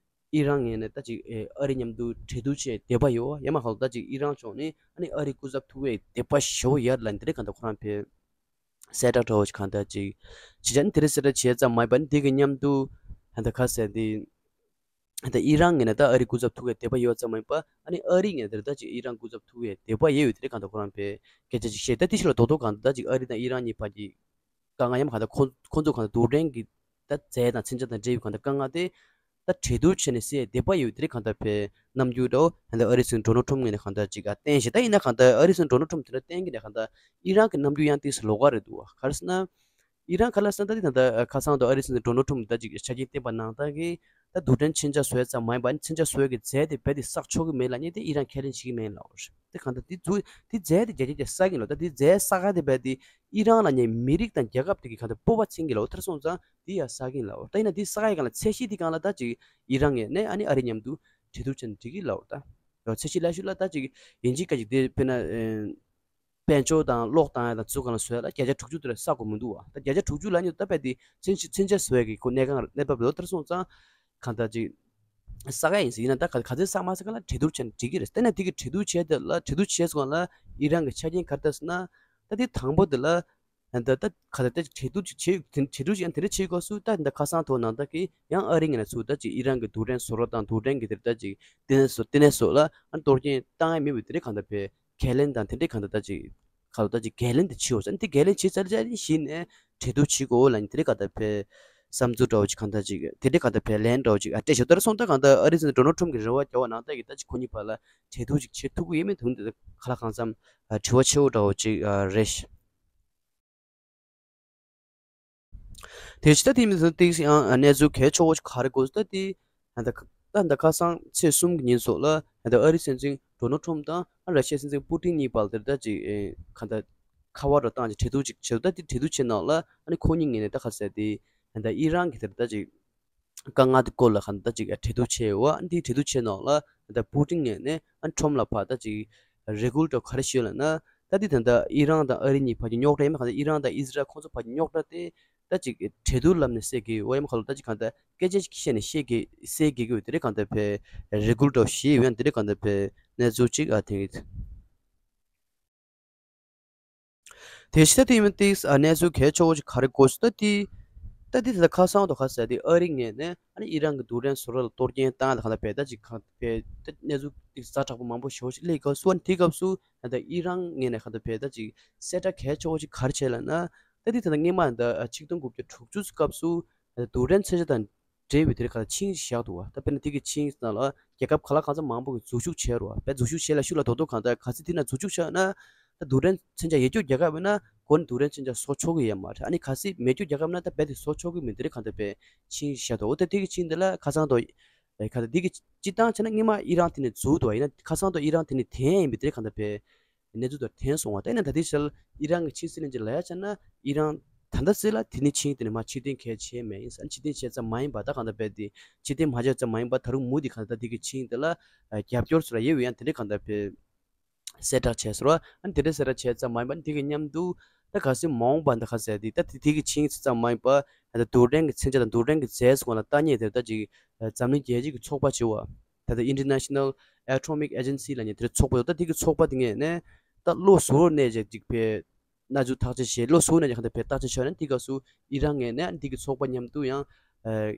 ཨི་རན་ངོས་ནས་ད་ཅིག་ཨ་རི་མཉམ་དུ་གྲོས་བསྡུར་བྱས་དད་པ་ཡོད་ཡ་མ་གང་ལྟར་ད་ཅིག་ཨི་རན་ཕྱོགས་ནས་ཨ་ནི་ཨ་རི་སྐུ་ཚབ་ཐུག་པའི་དད་པ་ཞེ་བོ་ཡོད་ལ་དེ་རིང་གང་ལྟར་ཁོ་རང་བས་གསལ་བསྒྲགས་འདྲ་བོ་ཞིག་གང་ལྟར་ཅིག་བྱས་ཙང་དེ་རིང་གསལ་བསྒྲགས་བྱས་ཙམ་མ་ཡིན་པ་ནི་དེ་གི་མཉམ་དུ་ད་ལྟ་ཁ་གསལ་དེ་ད་ལྟ་ཨི་རན་ངོས་ནས་ད་ཨ་རི་སྐུ་ཚབ་ཐུག་པའི་དད་པ་ཡོད་ཙམ་མ་ཡིན་པ་ཨ་ནི་ཨ་རི་ངོས་ནས་ད་ཅིག་ཨི་རན་སྐུ་ཚབ་ཐུག་པའི་དད་པ་ཡོད་ཡོད་དེ་རིང་གང་ལྟར་ཁོ་རང་བས་སྐད་ཆ་ཅིག་བཤད། ད་དེ་ཕྱི་ལ་རྡོག་རྡོག་གང་ལྟར་ད་ཅིག་ཨ་རི་དང་ཨི་རན་གཉིས་བར་གྱི་དཀའ་ངལ་ཡང་གང་ལྟར་ཁོ་ཁོ་ཚོ་གང་ལྟར་རྡུལ་ཕྲན་གྱི་ད་རྫས་དང་མཚོན་ཆ་དང་འབྲེལ་བའི་གང་ལྟར་དཀའ་ངལ་དེ་ད་གྲོས་བསྡུར་བྱས་ནས་སེལ་དད་པ་ཡོད་དེ་རིང་གང་ལྟར་བས་རྣམ་འགྱུར་འདྲ་བོ་ད་ལྟ་ཨ་རིའི་སྲིད་འཛིན་ཌོ་ནལ་ཊམ་ངོས་ནས་གང་ལྟར་ཅིག་བསྟན་བཞིན། ད་ཡིན་ན་གང་ལྟར་ཨ་རིའི་སྲིད་འཛིན་ཌོ་ནལ་ཊམ་དེ་འདྲ་བསྟན་གྱི་ནས་གང་ལྟར་ཨི་རན་གྱི་རྣམ་འགྱུར་ཡང་ཏོག་ཙམ་ལོགས་ཀ་རེད་འདུག་བ། ག་རེ་ཟེར་ན། ཨི་རན་ག་ལ་སན་ད་དེ་ད་ལྟ་ཁ་སང་དུ་ཨ་རིའི་སྲིད་འཛིན་ཌོ་ནལ་ཊམ་ད་ཅིག་ཆ་རྐྱེན་བསྟན་པ་ནང་ལྟར་གྱི་ད་རྡུལ་ཕྲན་མཚོན་ཆ་བཟོ་ཡ་ཙམ་མ་ཡིན་པ་ནི་མཚོན་ཆ་བཟོ་ཡ་གི་རྫས་དེ་རྦད་དེ་བསགས་ཆོག་གི་མེད་ལབ་མཁན་དེ་ཨི་རན་ཁས་ལེན་བྱེད་ཀྱི་མེད་ལབ་པ་རེད། དེ་གང་ལྟར་དེ་རྫུ་དེ་རྫས་དེ་རྒྱ་ཆེ་རྒྱ་བསགས་ཀྱི་ལོ། ད་དེ་རྫས་བསགས་ཡ་དེ་རྦད་དེ་ཨི་རན་ལབ་མཁན་མི་རིགས་དང་རྒྱལ་ཁབ་དེ་གི་གང་ལྟར་སྤོབས་པ་མཚོན་གྱི་ལོ། དེར་སོང་ཙང་དེ་ཡ་བསགས་ཀྱི་ལོ། ད་ཡིན་ན་དེ་བསགས་ཡ་གང་ལ་ཚད་གཞི་དེ་གང་ལ་ད་ཅིག་ཨི་རན་ངོས་ནས་ཨ་ནི་ཨ་རི་མཉམ་དུ་གྲོས་བསྡུར་བྱས་ནས་འགྲིག་གི་ལབ་པ་རེད། ད་ཚད་གཞི་ལ་ཞུ་ལ་ད་ཅིག་ཡིན་གཅིག་སྐད་ཅིག་དེ་དཔེར་ན། དཔལ་འབྱོར་དང་གློག་བཏང་ཡ་དང་ཚུར་གང་ལ་བཟོ་ཡ་ལ་བརྒྱ་ཆ་དྲུག་ཅུ་དེ་ལས་བསགས་དགོས་མི་འདུག་བ། ད་བརྒྱ་ཆ་དྲུག་ཅུ་ལ་ཉོ་ད་པས་དེ་མཚོན་ཆ་མཚོན་ཆ་བཟོ་ཡ་གི་ཁོ་གནས་གང་གནས་བབ་རེད། དེར་སོང་ཙང་གང་ལྟར་ཅིག་བསགས་ཡ་ཡིན་ཟེར་ཡིན་ན་ད་ག་ག་ཚོད་བསགས་མ་བསགས་ག་ལ་གྲོས་བསྡུར་བྱས་ནས་འགྲིག་གི་རེད། དེ་ནས་དེ་གི་གྲོས་བསྡུར་བྱས་དེ་ལ་གྲོས་བསྡུར་བྱས་སོང་ལ་ཨི་རན་གི་ཆ་རྐྱེན་ག་རེ་ལྟར་ཟེར་ན། ད་དེ་དང་པོ་དེ་ལ་ད་ད་ག་ད་ད་གྲོས་བསྡུར་ཅིག་བྱས་གྲོས་བསྡུར་ཅིག་ཡང་དེ་འདྲ་བྱེད་དགོས་སུ་ད་འདི་ཁ་སང་ཐོག་ནང་ད་གི་ཡང་ཨ་རི་ངོས་ནས་ཚུར་ད་ཅིག་ཨི་རན་གི་རྡུལ་ཕྲན་བཟོ་རོགས་དང་རྡུལ་ཕྲན་གི་དེར་ད་ཅིག་ལྟེ་གནས་བཟོ་ལྟེ་གནས་བཟོ་ལ་ཨ་གཏོར་སྐྱོན་བཏང་ཡ་མེད་པའི་དེ་འདྲ་གང་ལྟར་བས། གལ་ལན་དང་དེ་འདྲའི་གང་ལྟར་ད་ཅིག་ག་ལ་ད་ཅིག་གལ་ལན་དེ་བྱིའོ་ཟེར་ནས་དེ་གལ་ལན་བྱེད་ཚར་རྗེས་ནི་གཞི་ནས་གྲོས་བསྡུར་བྱེད་དགོས་ལབ་ནས་དེ་འདྲའི་གང་ལྟར་བས་བསམ་ཚུལ་འདྲ་བོ་ཅིག་གང་ལྟར་ཅིག་དེ་འདྲའི་གང་ལྟར་བས་ལན་འདྲ་བོ་ཅིག་ཨ་སྤྲད་ཤོག་དེར་སོང་ད་གང་ལྟར་ཨ་རི་སྲིད་འཛིན་ཌོ་ནལ་ཊམ་གྱི་རེ་བ་རྒྱག་པ་ནང་ལྟར་གྱི་ད་ཅིག་ཁོ་གཉིས་བར་ལ་གྲོས་བསྡུར་ཅིག་བྱེད་ཐུབ་ཀྱི་ཡོད་མེད་དུང་དེ་ག་ལ་གང་འཚམ་དྲི་བ་ཆེ་བོ་འདྲ་བོ་ཅིག་རེད། དེ་ཕྱི་ད་དེ་མི་ཚོ་ཏིག་ཡང་གནས་ཚུལ་གལ་ཆེ་བོ་ཞིག་ག་རེ་དགོས་ད་དེ་ད་ད་ཁ་སང་ཚེས་གསུམ་གྱི་ཉིན་སོགས་ལ་ད་ཨ་རི་སྲིད་འཛིན་ཌོ་ནལ་ཊམ་དང་ཨ་ར་ཤི་ཡའི་སྲིད་འཛིན་པུ་ཏིན་གཉིས་བར་དེར་ད་ཅིག་ག་ད་ཁ་པར་ར་བཏང་ཅིག་གྲོས་བསྡུར་ཅིག་བྱེད་ད་དེ་གྲོས་བསྡུར་བྱེད་ནང་ལ་ཨ་ནི་ཁོ་གཉིས་ངོས་ནས་ད་ག་ཟེར་དེ་ད་ཨི་རན་གྱི་དེར་ད་ཅིག་དཀའ་ངལ་དེ་སྐོར་ལ་ག་ད་ཅིག་གྲོས་བསྡུར་བྱས་ཡོད་ཨ་ནི་དེ་གྲོས་བསྡུར་བྱེད་ནང་ལ་ད་པུ་ཏིན་ངོས་ནས་ཨ་ནི་ཊམ་ལ་ཕར་ད་ཅིག་རེ་སྐུལ་འདྲ་ག་རེ་ཞུས་ལབ་ན། ད་དེ་ད་ལྟ་ཨི་རན་དང་ཨ་རི་གཉིས་བར་གྱི་རྙོག་དྲ་ཡིན་མ་གང་ལྟར་ཨི་རན་དང་ཨི་ཟི་རལ་ཁོང་ཚོ་བར་གྱི་རྙོག་དྲ་དེ་ད་ཅིག་གྲོས་བསྡུར་ལམ་ནས་སེལ་དགོས་ཡོད་ཡིན་མ་གང་ལྟར་ད་ཅིག་གང་ལྟར་སྐད་ཆ་ཞིག་བཤད་ནས་བཤད་དགོས་སེལ་དགོས་ཀྱི་ཡོད་དེ་འདྲ་གང་ལྟར་བས་རེ་སྐུལ་འདྲ་བོ་ཞུས་ཡོད་ཡང་དེ་འདྲ་གང་ལྟར་བས་གནས་ཚུལ་ཅིག་ཨ་དེ་ཡིན། དེ་ཕྱི་ད་དེ་ཡིན་ཏིག་གནས་ཚུལ་གལ་ཆེ་བོ་ཅིག་ག་རེ་དགོས་སུ་ད་དེ་ད་དེ་ད་ཁ་སང་དུ་ཁ་ཟེར་དེ་ཨ་རི་ངོས་ནས་ཨ་ནི་ཨི་རན་གྱི་རྡུལ་ཕྲན་བཟོ་གྲྭ་ལ་གཏོར་སྐྱོན་བཏང་ཡ་ད་གང་ལྟར་བས་ད་ཅིག་གང་བས་ད་གནས་ཚུལ་ཏིག་ཛ་དྲག་པོ་མང་པོ་ཞེ་བོ་ཞིག་སླེབས་སྐབས་སུ་ཨ་ནི་དེ་སྐབས་སུ་ད་ལྟ་ཨི་རན་ངོས་ནས་གང་ལྟར་བས་ད་ཅིག་གསལ་བསྒྲགས་གལ་ཆེ་བོ་ཅིག་ག་རེ་བྱས་ལབ་ན། ད་དེ་ད་ལྟ་སྔོན་མ་ད་ཆིག་སྟོང་དགུ་བརྒྱ་དྲུག་ཅུ་སྐབས་སུ་ད་ལྟ་རྡུལ་ཕྲན་མཚོན་ཆ་དང་འབྲེལ་བའི་དེ་རིང་ག་ལ་ཆིངས་ཤིག་བཞག་འདུག་བ། ད་དཔེར་ན་དེ་གི་ཆིངས་ནང་ལ་རྒྱལ་ཁབ་ག་ལ་གང་འཚམ་མང་པོ་གི་འཛུལ་ཞུགས་བྱས་རོ། དཔེ་འཛུལ་ཞུགས་བྱས་ལ་ཤུགས་ལ་རྡོག་རྡོག་གང་ལྟར་ག་ཚོད་དེ་ན་འཛུལ་ཞུགས་བྱས་ན་ད་རྡུལ་ཕྲན་མཚོན་ཆ་ཡོད་རྒྱུ་རྒྱལ་ཁབ་ཡིན་ན་ཁོ་ནི་རྡུལ་ཕྲན་མཚོན་ཆ་བཟོ་ཆོག་གི་ཡོད་མ་རེད། ཨ་ནི་གལ་སྲིད་མེད་རྒྱུ་རྒྱལ་ཁབ་ན་ད་རྦད་དེ་བཟོ་ཆོག་གི་མིན་དེ་རིང་གང་ལྟར་བས་ཆིངས་ཤིག་བཞག་འདུག་འོ་ད་དེ་གི་ཆིངས་དེ་ལ་ཁ་སང་དུ་ཨེ་གང་ལྟར་དེ་གི་སྤྱི་བཏང་བྱས་ན་སྔོན་མ་ཨི་རན་དེ་ནས་འཛུལ་འདུག་བ། ཡིན་ན་ཁ་སང་དུ་ཨི་རན་དེ་ནས་དེ་ཡིན་པའི་དེ་རིང་གང་ལྟར་བས། གནས་ཚུལ་དེ་ཐོན་སོང་བ། དེ་ནས་ད་ལྟའི་ཆར་ཨི་རན་གྱི་ཕྱི་སྲིད་བློན་ཆེན་ལབ་ཡ་བྱས་ན་ཨི་རན་ད་ལྟ་སྲིད་ལ་དེ་ནི་ཆིངས་དེ་ནི་མ་ཕྱིར་འཐེན་གལ་ཆེ་མེད་ཡིན་ས། ཕྱིར་འཐེན་བྱས་ཙམ་མ་ཡིན་པ་ད་གང་ལྟར་བས་དེ་ཕྱིར་འཐེན་མ་བྱས་ཙམ་མ་ཡིན་པ་ད་རུང་མུ་དེ་གང་ལྟར་དེ་གི་ཆིངས་དེ་ལ་རྒྱབ་སྐྱོར་ཚུར་ཡོད་ཡང་དེ་འདྲའི་གང་ལྟར་བས་གསལ་བསྒྲགས་བྱས་ཟེར་བ། ཨ་ནི་དེ་འདྲའི་གསལ་བསྒྲགས་བྱས་ཙམ་མ་ཡིན་པ་དེ་གི་མཉམ་དུ་ད་གལ་སྲིད་མ་འོངས་པ་འདི་ག་ཟེར་དེ་ད་དེ་དེ་གི་ཆིངས་ཙམ་མ་ཡིན་པ་ད་རྡུལ་ཕྲན་གྱི་མཚོན་ཆ་དང་རྡུལ་ཕྲན་གྱི་རྫས་སུ་གང་ལ་ལྟ་མཁན་དེ་ད་ཅིག་འཛམ་གླིང་རྒྱལ་སྤྱི་གི་ཚོགས་པ་ཆེ་བ། ད་ལྟ་International Atomic Agency ལབ་མཁན་དེ་འདྲ་ཚོགས་པ་ཡོད། ད་དེ་གི་ཚོགས་པ་དེ་ངོས་ནས་ད་བློ་གཟུ་བོར་གནས་བྱས་ཅིག་ཕེ་གནས་ཚུལ་ཐག་གཅོད་བྱས། བློ་གཟུ་བོར་གནས་བྱས་གང་ལྟར་ཕེ་བརྟག་དཔྱད་བྱས་ནས་དེ་སྐབས་སུ་ཨི་རན་ངོས་ནས་དེ་གི་ཚོགས་པ་མཉམ་དུ་ཡང་ཨ་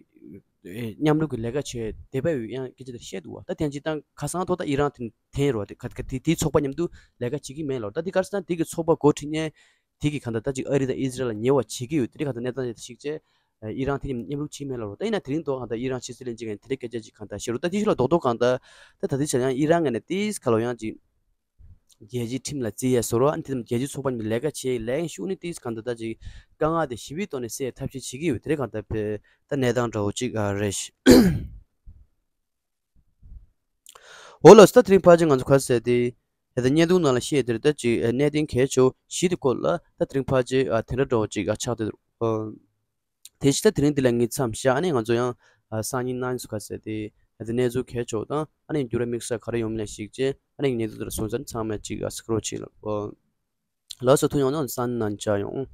མཉམ་རུབ་ཀྱི་ལས་ཀ་བྱས་བསྡད་པ་ཡོད་ཡང་སྐད་ཆ་དེ་བཤད་འདུག་བ། ད་དེ་ཅི་ད་ཁ་སང་ཐོག་ད་ཨི་རན་དེ་འཐེན་རོགས་དེ་ག་ག་དེ་དེའི་ཚོགས་པ་མཉམ་དུ་ལས་ཀ་བྱེད་ཀྱི་མེད་ལོ། ད་དེ་ག་རེ་ཟེར་ན་དེ་གི་ཚོགས་པ་འགོ་ཁྲིད་མཁན་དེ་གི་གང་ལྟར་ད་ཅིག་ཨ་རི་དང་ཨི་ཟི་རལ་ལ་ཉེ་བ་བྱེད་ཀྱི་ཡོད། དེ་གི་གང་ལྟར་གནས་སྟངས་ཅིག་ད་ཞིག་བྱས་ཨི་རན་དེ་མཉམ་རུབ་བྱེད་མེད་ལོ། ད་ཡིན་ན་དེ་རིང་ཐོག་གང་ལྟར་ཨི་རན་ཕྱི་སྲིད་བློན་ཆེན་གྱིས་དེ་འདྲའི་སྐད་ཆ་ཅིག་གང་ལྟར་བཤད་རོགས། ད་དེ་ཞིག་ལ་རྡོག་རྡོག་གང་ལྟར་ད་ད་དེ་ཆ་ཡང་ཨི་རན་ངོས་ནས་དེ་ག་ལོ་ཡང་ཅིག་རྒྱལ་སྤྱིའི་ཁྲིམས་ལ་བརྩི་ཡས་བཟོ་རོགས། ཨ་ནི་དེ་ཙམ་རྒྱལ་སྤྱིའི་ཚོགས་པ་ནས་ལས་ཀ་བྱེད་ལས་ཤུགས་ནི་དེ་གང་ལྟར་ད་ཅིག་དཀའ་ངལ་དེ་ཞི་བའི་ཐོག་ནས་སེལ་ཐབས་ཤེས་བྱེད་ཀྱི་ཡོད། དེ་རེད་གང་ལྟར་བས་ད་གནས་སྟངས་འདྲ་བོ་ཅིག་ཨ་རེད་ཤག་འོ་ལགས་སོ། ད་དེ་རིང་ཕལ་ཆེར་ང་ཚོ་ག་རེ་ཟེར་ཏེ། ད་བརྙན་ཐུང་ནང་ལ་བཤད་དེར་ད་ཅིག་གནད་དོན་གལ་ཆེ་བ་བཞི་དེ་སྐོར་ལ་ད་དེ་རིང་ཕལ་ཆེར་དེ་འདྲ་འདྲ་བོ་ཅིག་ཆགས་བསྡད་འདུག་དེ་བཞིན་ད་དེ་རིང་འདི་ལ་ངས་མཚམས་བཞག་ཨ་ནི་ང་ཚོ་ཡང་སང་ཉིན་གནངས་ཉིན་སུ་ག་རེ་ཟེར་ཏེ་ད་གནས་ཚུལ་གལ་ཆེ་བ་དང་ཨ་ནི་འགྱུར་བ་དམིགས་བསལ་ག་རེ་ཡོང་མིན་ལ་གཞིགས་བྱས་ཨ་ནི་གནས་ཚུལ་དེ་ལ་སོང་ཙང་ཚང་མས་ཅིག་གཟིགས་རོགས་བྱེད་ལགས། ལགས་སོ། ཐུགས་ཡོང་ན་སང་ཉིན་ནང་མཇལ་ཡོང་།